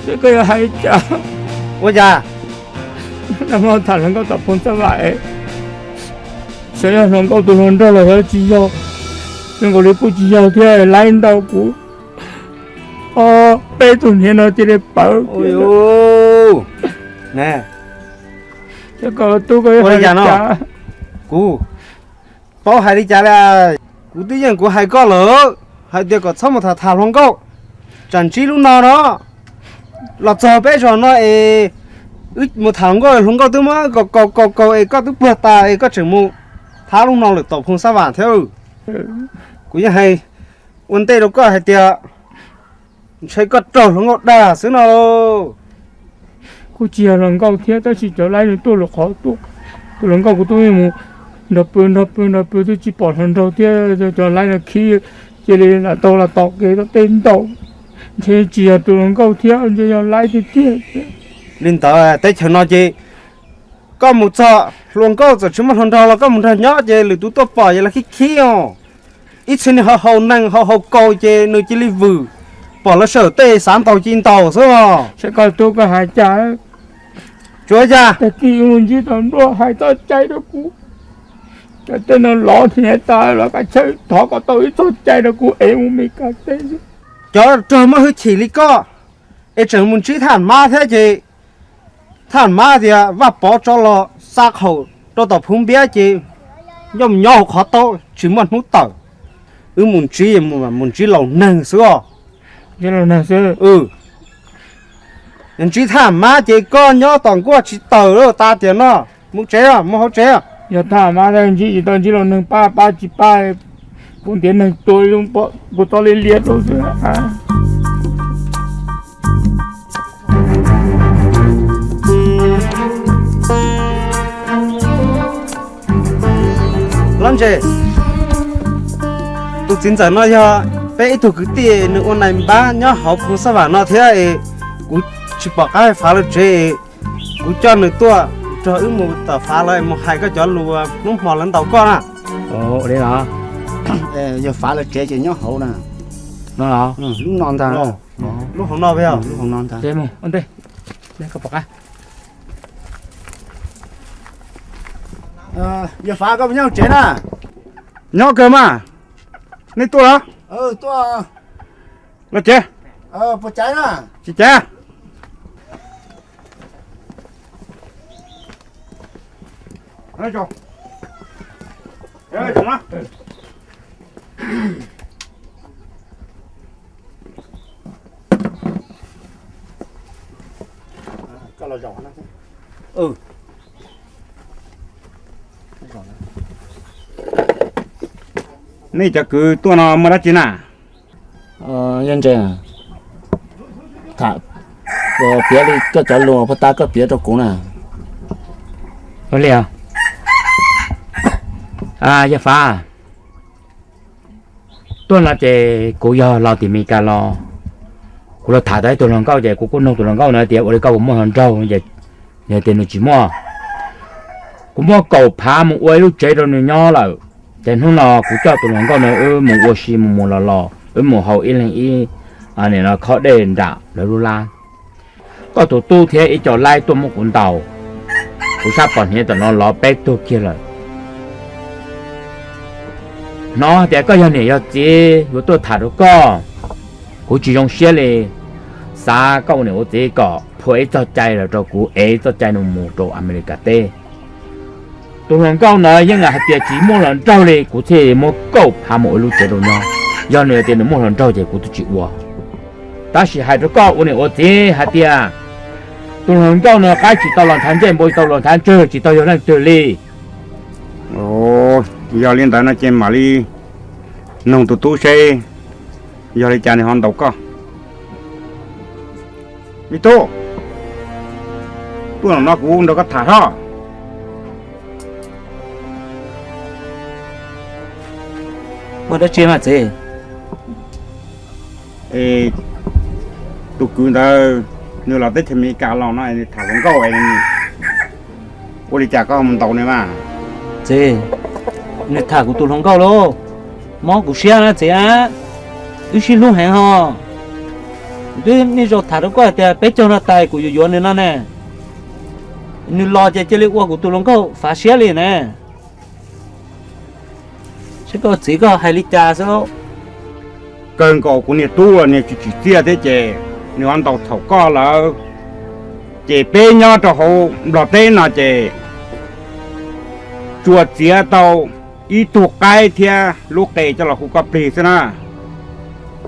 Seb koj yuav hais li cas? Ua cas? Nag hmo tham hluas nkauj tom Phoos Xab Vam, xyov yog hluas nkauj tus hluas nraug los xyov tsis yog, zoo nkaus li kuj tsis yog thiab, laib ntau kuv. Ob peb tug hniav no cia li pawv. Koj tub koj yuav hais li cas? Kuv paub hais li cas li. Kuv twb yeej kuv hais koj lawm hais tias kom txhob mus tham tham hluas nkauj, tsam ntsib lub no no los txog peb zos no es wb mus tham hluas nkauj, hluas nkauj twb muab kaus kaus kaus kaus es koj twb puag tas es koj tseem mus tham lub no lawm tom Phoos Xab Vam thiab. Kuv yeej hais ua ntej rau koj hais tias ntshai koj raug hluas nkauj dag xwb no. Kuj tsis yog hluas nkauj thiab tab sis cov laib nws tuaj lwm qhov tuaj, tus hluas nkauj kuv twb mus nrog pw nrog pw nrog pw twb tsis pom hluas nraug thiab, cov laib no khib cia li lam tau los tom kev tej ntaus. Ntshe tsis yog tus hluas nkauj thiab, ntshe yog laib tiag tiag. Li ntawd teb chaws no ces koj mus txog hluas nkauj txawm tsis muaj hluas nraug los koj mus nrog nyob ces lwm tus tuaj pom ces lawv khib khib os. Ib txhia nws haus haus nees haus haus kaus ces nws cia li vwm, pom lawv sawm tej xav ntaus cia li ntaus xwb os. Saib koj tub koj hais cas. Tsuav cas? Tag kis mus ntsib tau nruab hais txoj cai rau kuv. Cov tej no lov hniav tas los kav tsij thov kom tau ib txoj cai rau kuv ev mus Meskas teb xwb. Cov rog muaj hwj chim li koj es tseem mus ntsib Thaj Mab thiab ces Thaj Mab tias Vaj Pov tso los xa qhaum rau tom Phuv Npiab ces nyob mus nyob hauv qhov taub tsis muaj hnub tawm. Wb mus ntsib, mus ntsib laus neeg xwb os. Ntsib laus neeg xwb. Ntsib Thaj Mab ces koj nyob tom nkuaj tsis tawm lawm tas tias no, mus tsev os, mus hauv tsev os. Yog Thaj Mab ntsib tsis tau, ntsib laus neeg pab pab tsis pab, kuv ntiav neeg tua ib lub pob kuv txoj li liab rau xwb. Lab ntses, tus txiv ntxawm no yog peb ib tug kwv tij, nws ua nais npab nyob hauv Phu Xab Vam no thiab es kuv tsis pom qab fav lawv tsev es kuv coj nws tuaj nrog wb mus tom fav lawv mus hais koj cov lus hnub hmo lawv ntaus koj na. Ua li los? Yog fav lawv tsev ces nyob hauv na. No los? Lub no ntag. Lub hauv no, lub hauv no ntag. Yog fav koj puas nyob tsev na? Nyob kawg mas. Nej tuaj los? Los tsev. Tsis tsev. Nej cov kwv tuaj no muaj dab tsi na? Yog ntses, tham piav li koj cov lus puag ta koj piav rau kuv na. Ua li, yog fav tuaj no ces kuv yog los tim Meskas los, kuv los tham tau ib tug hluas nkauj ces kuv kuj nug tus hluas nkauj no tias ua li koj puas muaj hluas nraug, yog tias nws tsis muaj, kuv muab kaum phav mus ua ib lub tsev rau nws nyob lawm. Ces hnub no kuv coj tus hluas nkauj no wb mus ua si mus mus los los, wb mus haus ib leeg ib, nim no khob dej nram lawv lub lab. Koj tus tub thiab ib co laib tuaj muab kuv ntaus, kuv sab pom hniav tom no lov peb tug kiag lawm. Hnov tias koj yog niam yog txiv yuav tuaj tham rau koj, kuv tsis zoo siab li. Xav koj ua niam ua txiv kom phua ib txoj cai los rau kuv ev ib txoj cai no mus rau Amelikas teb. Tus hluas nkauj ntawd yeej hais tias tsis muaj hluas nraug li, kuv thiaj muab kaum phav mus ua lub tsev rau nyob. Yog nws hais tias nws muaj hluas nraug ces kuv twb tsis ua. Tab sis hais rau koj ua niam ua txiv hais tias tus hluas nkauj no qaib tsis tau los nthav ntsej, npau tsis tau los nthav ntswg, tsis tau yog leej twg li. Yog li ntawd no ces mam li nug tus tub seb yog li cas nws ho ntaus koj. Me tub, tuaj no kuv nrog koj tham hlob. Muaj dab tsi mas txiv? Tus kwv ntawd nws los teb chaws Amelikas los no nws tham hluas nkauj, ua li cas koj mus ntaus nws mas? Txiv, nws tham kuv tus hluas nkauj lauj, mob kuv siab na txiv. Wb sib hlub heev ho. Kuv twb niaj zaus tham rau koj hais tias peb caug no tas kuv yuav yuav nws no ne. Nws los ces cia li ua kuv tus hluas nkauj fav siab li ne. Saib koj txiv koj hais li cas xwb. Kawg nkaus kuv niag tub niag tsis tsim txiaj thiab ces nws ho ntaus txhaum koj lawm. Ces peb nyob rau hauv Nplog teb no ces tsuas txiav tau ib tug qaib thiab lub qe coj los hu koj plig xwb na.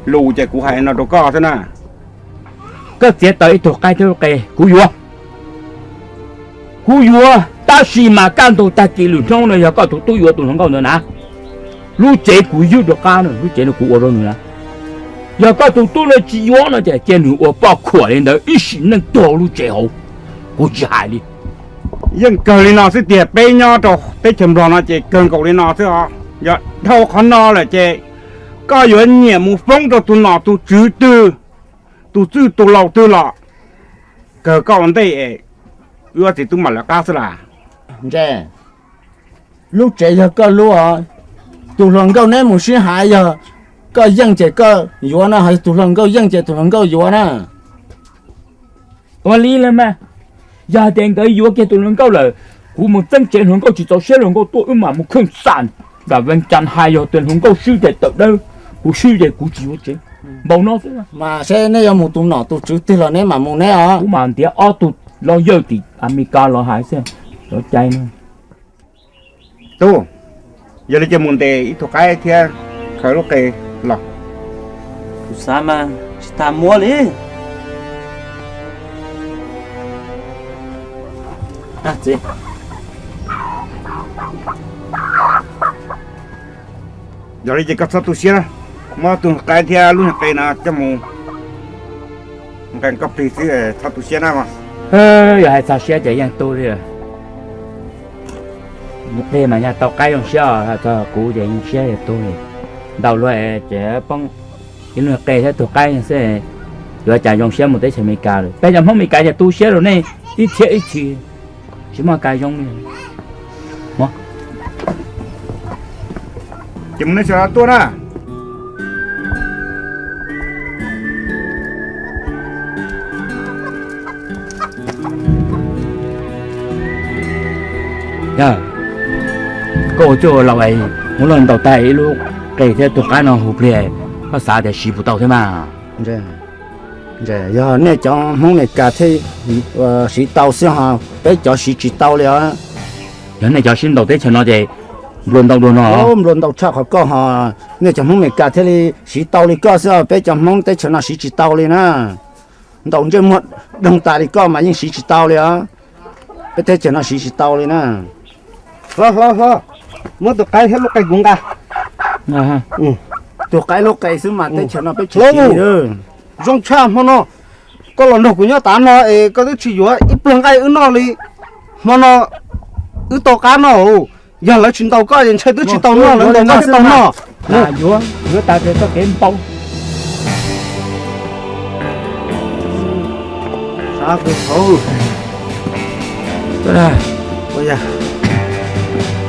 Lus ces kuv hais no rau koj xwb na. Koj txiav tau ib tug qaib thiab lub qe kuv yuav. Kuv yuav, tab sis mas kaj ntug tag kis lwm hnub no yog koj tus tub yuav tus hluas nkauj ntawd na, lub tsev kuv ywj rov qab, lub tsev no kuv ua rau nws na. Yog koj tus tub no tsis yuav no ces cia nws ua poj khuam li ntawd ib sim neej tuag lub tsev hauv, kuv tsis hais li. Yeej kawg li no xwb tiag, peb nyob rau teb chaws Nplog no ces kawg nkaus li no xwb os. Yog dhau qhov no lawm ces koj yuav nyiam mus foob rau tus nom tus tswv twg, tus txwj tus laus twg los kawg koj ua ntej es wb ob txiv tub mam lawv qab xwb las. Ntse, lub tsev yog koj lub os, tus hluas nkauj neb mus sib hais yog koj yeej ces koj yuav na, ho tus hluas nkauj yeej ces tus hluas nkauj yuav na. Ua li los mas, yog hais tias nkawd yuav kiag tus hluas nkauj lawm, Kuv mus txeeb tsev hluas nkauj tsis txaus siab, hluas nkauj tuaj wb mam mus khwj xam nram Vees Cas hais yog tias hluas nkauj swb ces tawm dawb, kuv swb ces kuv tsis yuav tsev. Npaum no xwb. Mas seb nej yuav mus tus nom tus tswv twg los neb mam mus neb os. Kuv mam ntiav ob tug lawyer tim Amelikas los hais xwb, cov cai no. Tub, yog li ces mus ntes ib tug qaib thiab khaws lub qe los. Kuv xav mas tsis tas muab li. Yog li ces koj txhob tu siab na, muab tus qaib thiab lub niag qe no coj mus nqee koj plig xwb, txhob tu siab na. Yog hais txog siab ces yeej tu li. Mus qe mas nyaj tau qaib zoo siab, txog kuv ces yeej siab yog tu li. Ntau luag ces poob ib lub niag qe thiab tus qaib xwb, yuav cas zoo siab mus teb chaws Amelikas lawm. Peb cov Hmoob Amelikas ces tu siab rau nej ib txhiab ib txhis, tsis muaj kas zoo li. Ces mus nej sawv daws tuaj na. Koj ua txuj ua laus es muab luag ntaus tag ib lub qe thiab tus qaib no hu plig, koj xav tias siv puas tau thiab mas? Yog nej cov Hmoob Amelikas thiaj siv tau xwb ho, peb cov siv tsis tau li os. Yog nej cov sib ntaus teb chaws no ces nplua ntau dua no. Nplua ntau tshaj qhov koj ho, nej cov Hmoob Amelikas thiaj li siv tau li koj xwb, peb cov Hmoob teb chaws no siv tsis tau li na. Ntaus ntsej muag doog tas li koj mas yeej siv tsis tau li os. Peb teb chaws no siv tsis tau li na. Hlob, hlob, hlob, muab tus qaib thiab lub qe kuv nqa. Tus qaib lub qe xwb mas teb chaws no peb tsis siv. Zoo tshaj hmo no koj los nrog kuv nyob tav no es koj twb tsis yuav ib pluag nqaij wb noj li. Hmo no wb tau qab noj, yog lawv tsis ntaus koj es ntshai twb tsis tau noj, lawv ntaus koj twb tau noj. Yuav, yuav tas txoj kev npau.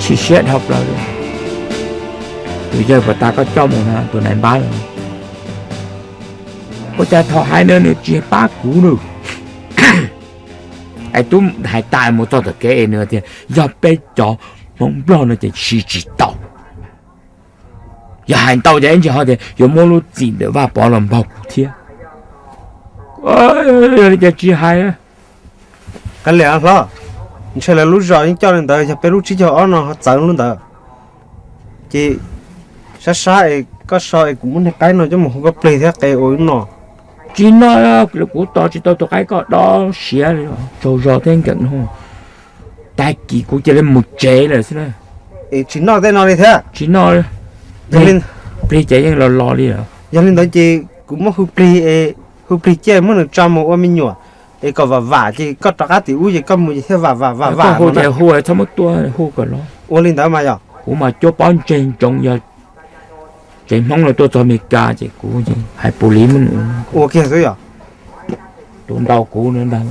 Tsis siab dhau plaws li. Tus yawg puas tas koj coj mus no, tus nais npab. Ua cas thaum hais no nws tsis pab kuv nws. Es tub hais tas mus txog tom kev es nws tias yog peb cov Hmoob Nplog no ces siv tsis tau. Yog hais ntau ces ib ntsis ho tias yuav muab lub txim ntawm Vaj Pov los npaug kuv thiab. Yog li ces tsis hais. Kav liam hlob, ntshe lawv lub zos yeej coj li ntawd, yog peb lub tsib caug ob no ho txawv lub ntawd. Ces sab sab es koj so es kuv muab niag qaib no coj mus hu koj plig thiab qe ua wb noj. Tsis noj, kuv tos tsis tau tus qaib koj dob siav li, tsaug zog thiab nkeem no. Tag kis kuv cia li mus tsev lawm xwb na. Es tsis noj tej no li thiab? Tsis noj. Plig ces yeej los los li lawm. Yog li ntawd ces kuv muab hu plig, hu plig ciaj muab nws tso mus ua me nyuam, es kom vam vam ces koj rov qab tim ub ces koj mus ces thiaj vam vam vam vam. Hu ces hu, txhob muab tua, hu kom los. Ua li ntawd mas yog. Kuv mas cuab pob ntseg ntsoov, yog tsev Hmoob no tuaj txog Amelikas ces kuv hais pus liv muab nws ua kiag xwb yog. Tus ntaus kuv ntag.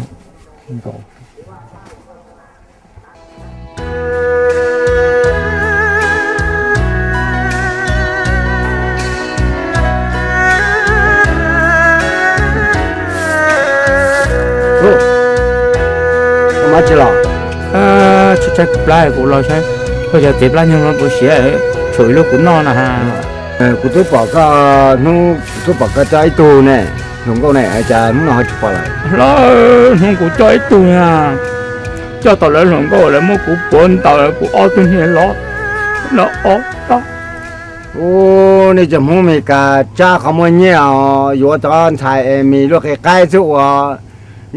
Tsis los, tshaib tshaib plab kuv los saib koj cov txiv plab nyoog no puas siav, tshuav ib lub kuv noj na. Kuv twb pom koj, hnub kuv twb pom koj coj ib tug ne, hluas nkauj ne, cas hnub no ho tsis pom lawm? Hlob, hnub kuv coj ib tug na, coj tau lawv hluas nkauj lawv muab kuv puav ntaus kuv ob tug niag los, los ob tog. Ub, nej cov Hmoob Amelikas tsab qhov muaj nyiaj os, yuav cov ntxhais es mis luaj qe qaib xwb ua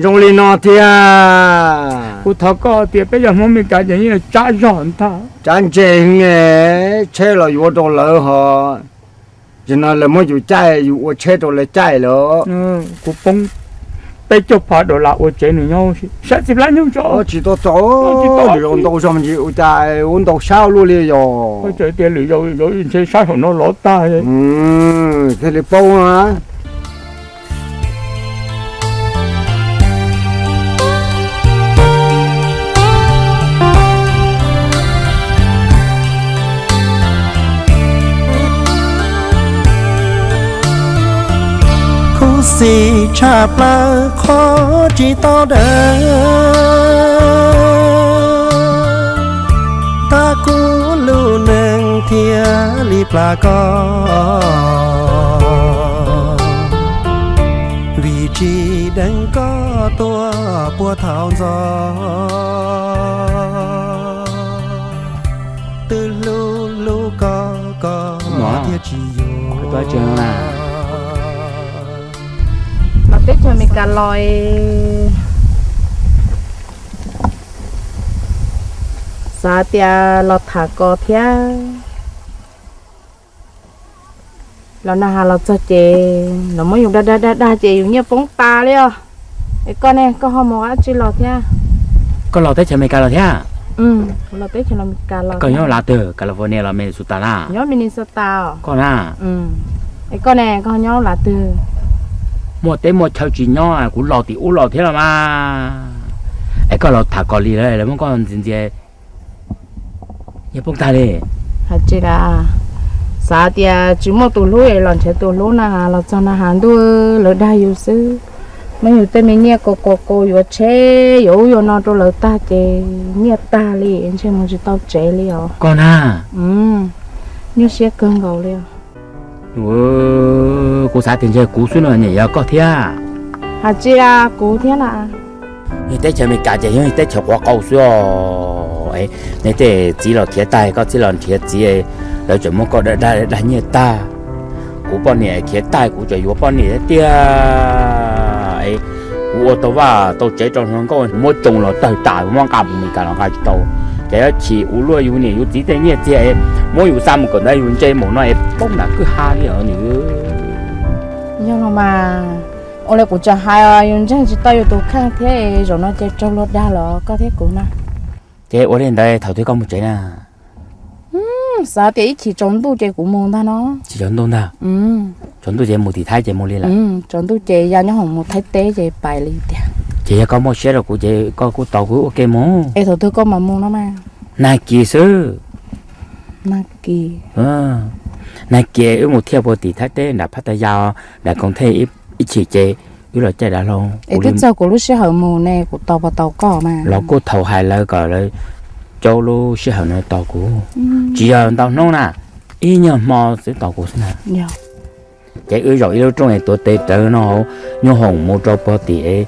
zoo li no tiag. Kuv thov koj tias peb cov Hmoob Amelikas ces yeej tsab zog ntag. Tsab ntse heev, tsheb los yuav rau lawv ho, ces no lawv muab yus caij, yus ua tsheb rau lawv caij lawm. Kuv poob peb caug phav dollar ua tsev nws nyob, saib txiv plab nyob tso. Tsis tau txaus, lwm zaus ntau zog me ntsis ua cas ua ntau sab luaj li yog. Tias lwm zaus ntshe sab saum no lov tag thiaj li paub na. Khuv xim tshaj plaws qhov tsis tau dawb. Cia li plam koj, vim tsis deev koj tuaj puag thaum ntxov. Twb hlub hlub koj, koj thiaj tsis yuav. Los teb chaws Amelikas los, xav tias los tham koj thiab. Los na has los txog ces los muab yus dag dag dag dag ces yus nyiaj poob tas li os. Es koj ne, koj ho mus dab tsi los thiab? Koj los teb chaws Amelikas los thiab? Kuv los teb chaws Amelikas los. Koj nyob lav twg, California los Minnesota na? Nyob Minnesota os. Koj na? Es koj ne, koj nyob lav twg? Muaj teb muaj chaw tsis nyob, kuv los tim ub los thiab los mas. Es koj los tham koj li lawm, lawv muab koj ntxias ntxias nyiaj poob tag li. Hais tsis tas, xav tias tsis muaj tus hlub es los nrhiav tus hlub na, los txog na has ntuj lawv dag yus xwb. Muab yus tej me nyiaj kaus kaus kaus yuav tsheb yuav ub yuav no rau lawv tag ces nyiaj tag li, ntshe mus tsis tau tsev li os. Koj na? Nyuaj siab kawg nkaus li os. Kuv xav tias ntshe kuv xwb no, nim yog koj thiab. Hais tsis tas kuv thiab na. Yog teb chaws Amelikas ces yog teb chaws quav qau xwb os. Nej tej txiv los khiav tag, koj txib los nrhiav txiv, lawv tseem muab koj dag dag dag nyiaj tag. Kuv poj niam khiav tag, kuv tseem yuav poj niam tiag. Kuv ua tau vaj tau tsev rau hluas nkauj, muab tsoo los tawg tas, muab nqa mus Amelikas los nqa tsis tau. Ces yuav chim ua luaj yus niam yus txiv tej nyiaj txiag, muab yus xa mus kawm ntawv yus ntse mus no es poob nram kwj ha li os nws. Yog los mas, ua li kuv tseem hais, yus ntseeg tsis tau yus tus kheej thiab, zaum no ces raug luag dag los koj thiab kuv na. Ces ua li ntawd thaum twg koj mus tsev na? Xav tias ib chim tsaus ntuj ces kuv mus ntag no. Chim tsaus ntuj ntag. Tsaus ntuj ces mus tim Thaib ces mus li lawm. Tsaus ntuj ces ya nyob hoom mus Thaib teb ces pais li tiag. Ces yog koj muaj siab rau kuv ces koj kuj tos kuv ua ke mus. Es thaum twg koj mam mus no mas? Nag kis xwb. Nag kis. Nag kis wb mus thiaj puag tim Thaib teb nram Phab Taya, nram Koos Thej ib chim ces wb los caij dav hlau. Es twb txog kuv lub sij hawm mus ne, kuv tos puas tau koj mas? Los kuj thaum hais lawv kom lawv caub lub sij hawm no tos kuv. Tsis yog ntau hnub na, ib nyuag hmo xwb tos kuv xwb na. Ces wb zaum ib lub rooj es tuav tes rawv no hauv, nyob hoom mus rau puag tim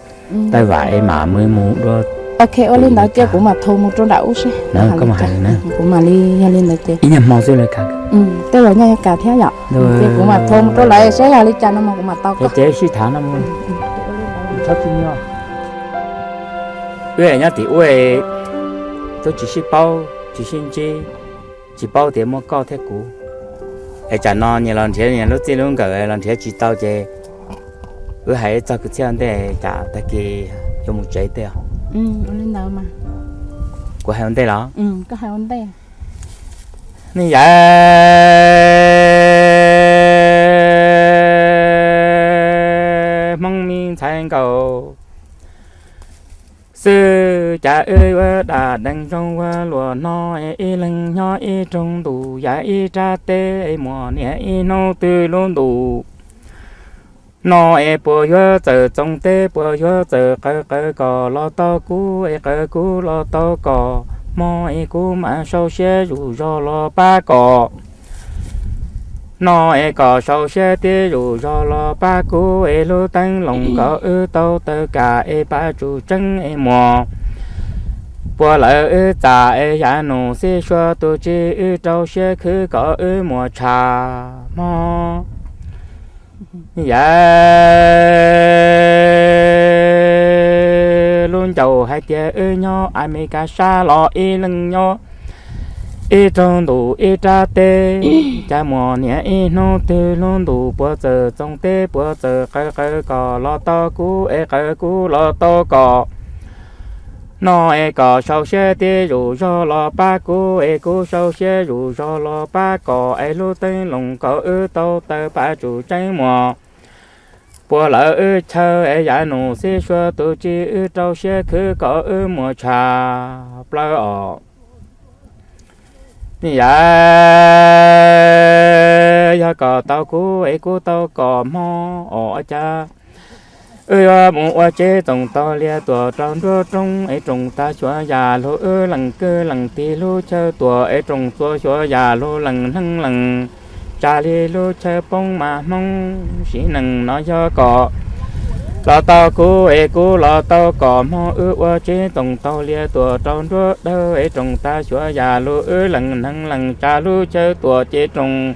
Thaib Vam es mam mus dua. Ok, ua li ntawd ces kuv mam thau mus rau nram ub seb. Kuv mam li, yog li ntawd ces ib nyuag hmo xwb lawv kam. Tej zaum nyaj yuav kam thiab yom. Ces kuv mam thau mus rau lawv seb yog li cas no mas kuv mam tau koj. Ces wb sib tham no mus. Wb nyob tim ub, twb tsis sib paub tsis sib ntsib, tsis paub tias muaj koj thiab kuv. Es tsam no nyias los nrhiav nyias lub txij lub nkawm los nrhiav tsis tau ces wb hais txog kwv txhiaj ua ntej, tsam tag kis yuav mus tsev tej. Kuv hais ua ntej los? Nej yawm Hmoob me ntxhais nkauj, xwb cas wb yuav dam deev zoo ua luaj no, ib leeg nyob ib rooj ntuj yam ib rab teb, muaj niam ib hnub twg lub ntuj no es puas yuav txawm txoos teb, puas yuav txawm qawv qawv kom los tau kuv es qawv kuv los tau kom, hmo es kuv mam sau siab zuj zog los pab kom. No es kom sau siab thiab zuj zog los pab kuv es hlub teeb loos kom wb tau taw kam es pab tsum tseeb es muas. Puas lawv wb txam es yav nus xib suab tus tsis wb rau siab khwv kom wb muas tsham hmo. Yawm lub ncauj hais tias wb nyob Amelikas sab los ib leeg nyob ib rooj ntuj ib rab teb, cas muaj niam ib hnub twg lub ntuj puas txawm txoos teb, puas txawm qawv qawv kom los tau kuv es qawv kuv los tau kom. No es kom sau siab thiab zuj zog los pab kuv es kuv sau siab zuj zog los pab kom es hlub teeb loos kom wb tau taw pab tsum tseeb muas. Puas lawv wb chaw es yav nus xib suab tus tsis wb rau siab khwv kom wb muas tsham plaws os. Yawm yog kom tau kuv es kuv tau kom hmo os, ua cas Wb yuav mus ua tsev txoos taug liaj tuam rau nruab roob es roos tag xyuav yam lug wb lees kwv lees tig lub chaw tuam es roos txua xyuav yam lug lees neeg lees tsa li lub chaw poob mas Hmoob siv nees no yog kom los tau kuv es kuv los tau kom Hmoob wb ua tsev txoos taug liaj tuam rau nruab dawb es roos tag xyuav yam lug wb lees neeg lees tsa lub chaw tuam ces roos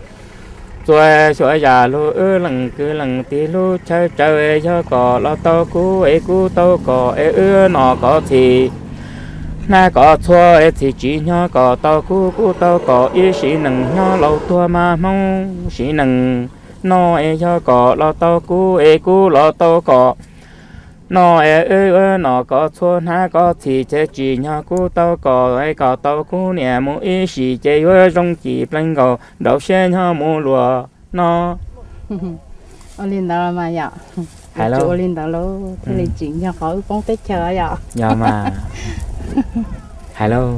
txua xyuav yam lug wb lees kwv lees tig lub chaw tsawv yog kom los tau kuv es kuv tau kom es wb nom kom txhim hnab kom txhua es txhim tsis nyob kom tau kuv kuv tau kom ib sim neej nyob laus tuag mas Hmoob siv neej no es yog kom los tau kuv es kuv los tau kom no es wb nom kom txhua hnab kom txhim ces tsis nyob kuv tau kom es kom tau kuv niam mus ib sim ces yuav zoo cim plees nkaus nraum siab nyob mus luag no. Ua li ntawd mas yom, tsis ua li ntawd lauj thiaj li tsim nyog qhov wb poob teb chaws yom. Yog mas, hais lauj.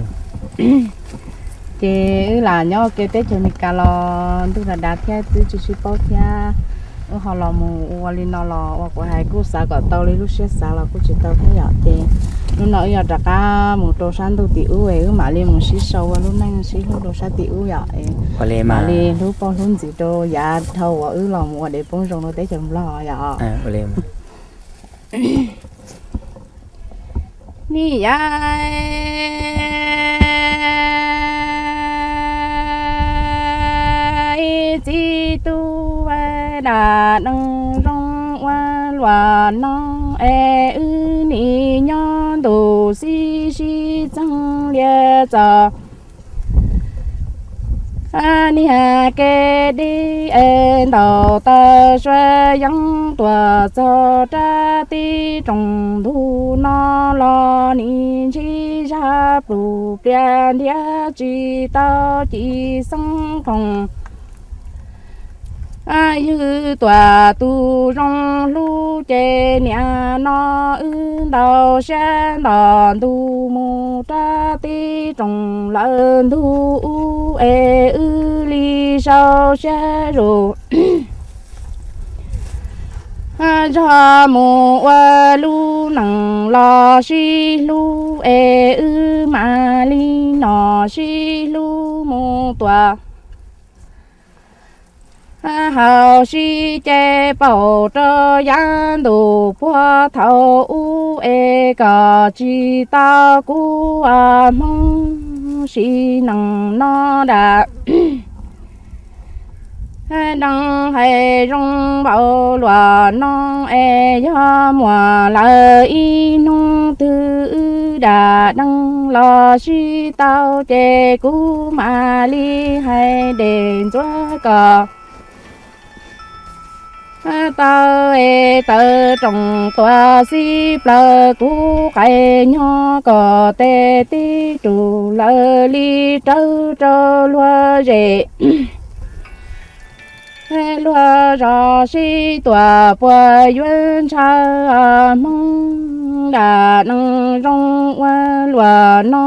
Ces wb lam nyob ua ke teb chaws Amelikas los ntuj dav dav thiab twb tsis sib paub thiab, wb ho los mus ua li no los ua kuv hais kuj xav kom tau li lub siab xav los kuj tsis tau thiab yom. Ces hnub no wb yuav rov qab mus rau sab ntuj tim ub es wb mam li mus sib sau ua lub neej sib hlub rau sab tim ub yom. Mam li hlub poj hlub ntxwv rau yav dhau uas wb los mus ua dev poob zoo rau teb chaws Nplog yom. Ni yam ib txiv tub dam neeg zoo ua luam no es wb nim nyob ntuj xib sib txeeg lias txog niag kev dib es ntaus taw suav yeeb tuaj txog rab tib rooj ntug no los nim ntsib zaj plum plias ntiab tsis tau ci xeeb khoom. Ywg tuam tus zoo hlub ces niaj no wb ntaus siab nto ntug mus rab tib rooj lawm ntug ub es wb li sau siab zus zog mus ua lub neej los sib hlub es wb mam li nom sib hlub mus tuam. Hauv sib ceg paum rau yav ntuj puag thaum ub es kom tsis tau kuv Hmoob siv neej no dam neeg hais zoo npaum luam no es yog muaj lawm ib hnub twg wb dam neeg los sib tau ces kuv mam li hais dej ntxuav kom tau es taw rooj tuaj xib plaws kuv qai nyob kom tej tib rus lawv li rawv rau luag zem. Luag zos sib tuam puas yuav ntshaw Hmoob dam neeg zoo ua luam no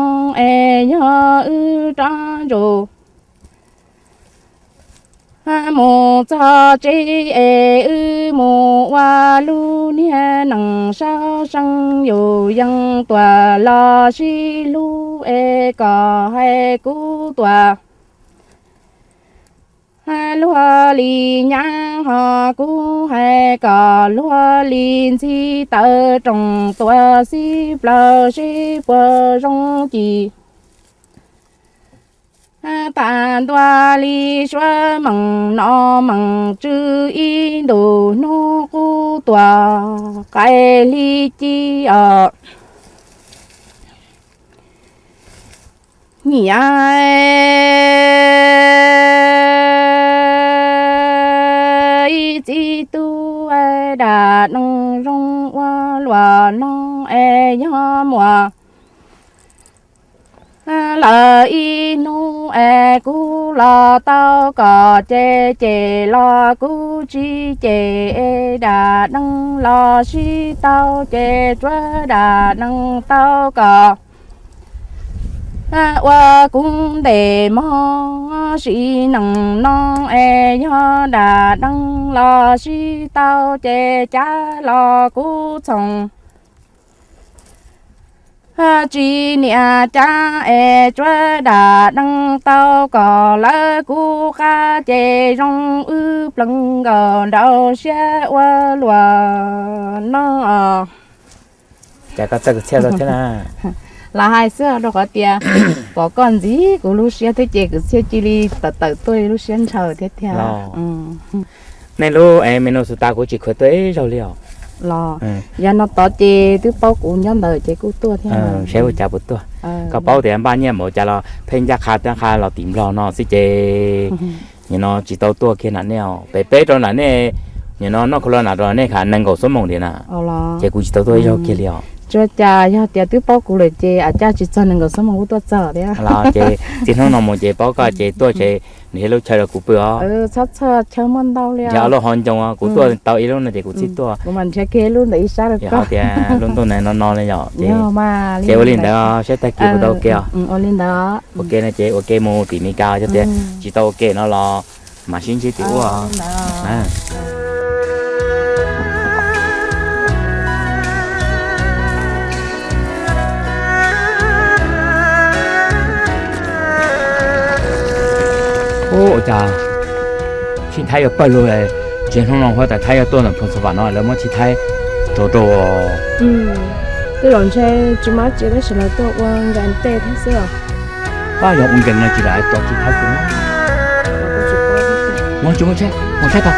es yog wb rov ntsus mus txog tsev es wb mus ua lub niag neej sab seej yus yees tuam los sib hlub es kom hais kuv tuam luag li nyab ho kuv hais kom luag li ntxhi taw rooj tuaj xib plaws sib puas zoo ci tas ntua li suav meej no meej tswv ib ntus hnub qub tuaj qaim hli ci os. Nyiam ib txiv tub dam neeg zoo ua luam no es yog muaj lawm ib hnub es kuv los tau kom ces ces los kuv tsis ces es dam neeg los sib tau ces tsuav dam neeg tau kom ua kuv ntes mog, sim neej no es yog dam deej los sib tau ces cab los kuv txhoov. Tsis niam cab es tsuab dam deej tau kom lawv kuv qab ces zoo wb plees nkaus nraum siab ua luaj no. Cas koj txawj kwv txhiaj thiab na? Lam hais xwb rau qhov tias pom koj ntxiv kuv lub siab thiab ces kwv txhiaj cia li tawm tawm tuaj lub siab ntshaw thiab tiag. Nej lub es Minnesota kuv tsis khuv tuaj ib zaug li os. Los yav no tod ces twb paub kuv nyob ntawd ces kuj tuaj thiab. Saib ua cas puas tuaj. Koj paub tias npaj nyiaj npaum cas los pheej ncaj qha tag qha los tim Nplog no xwb ces nim no tsis tau tuaj kiag na nej os. Pem peb rau na nej, nim no noj kho los na rau nej kha nees nkaum xuab moos tiag na. Ces kuv tsis tau tuaj ib zaug kiag li os. Tsuas cas yog tias twb paub kuv lawm ces a cas tsis txog nees nkaum xuab moos kuj tuaj txog thiab. Los ces txij hnub no mus ces paub koj ces tuaj ces nrhiav lub chaw rau kuv pw os. Txhob txhawj, chaw muaj ntau li. Nrhiav ob lub hauv ncoo, kuv tuaj tau ib lub no ces kuv txhij tuaj. Kuv mam nrhiav kiag ib lub ntawm ib sab rau koj. Tias lub ntuj no no li yom. Ces ua li ntawd, saib tag kis kuv tau ua ke os. Ua li ntawd. Ua ke no ces ua ke mus tim Mes Kas, yog tias tsis tau ua ke no los mam sib ntsib tim ub. Ua cas tshib thaib yuav pawg lug, tsis hnub no huab tais thaib yuav tuaj ntawm Phoo Xas Vam no lawv muab tshib thaib rau rau. Tej zaum ntshe tsis muaj tsi tab sis lawv tuaj ua nkees tej thiab xwb os. Pab yog ua nkees no tsis lam tso tshib thaib xwb. Mus tsis mus tsheb mus tsheb tau.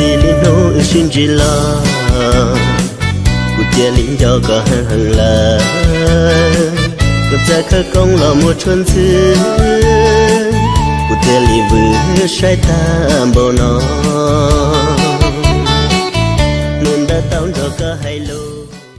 Txij li hnub wb sib ntsib los, kuv cia li nco koj heev heev lawm. Koj txawj khawv koob los muaj tshuaj ntxhw, kuv thiaj li vwm saib tag npaum no. Hnub ntawd tau nrog koj hais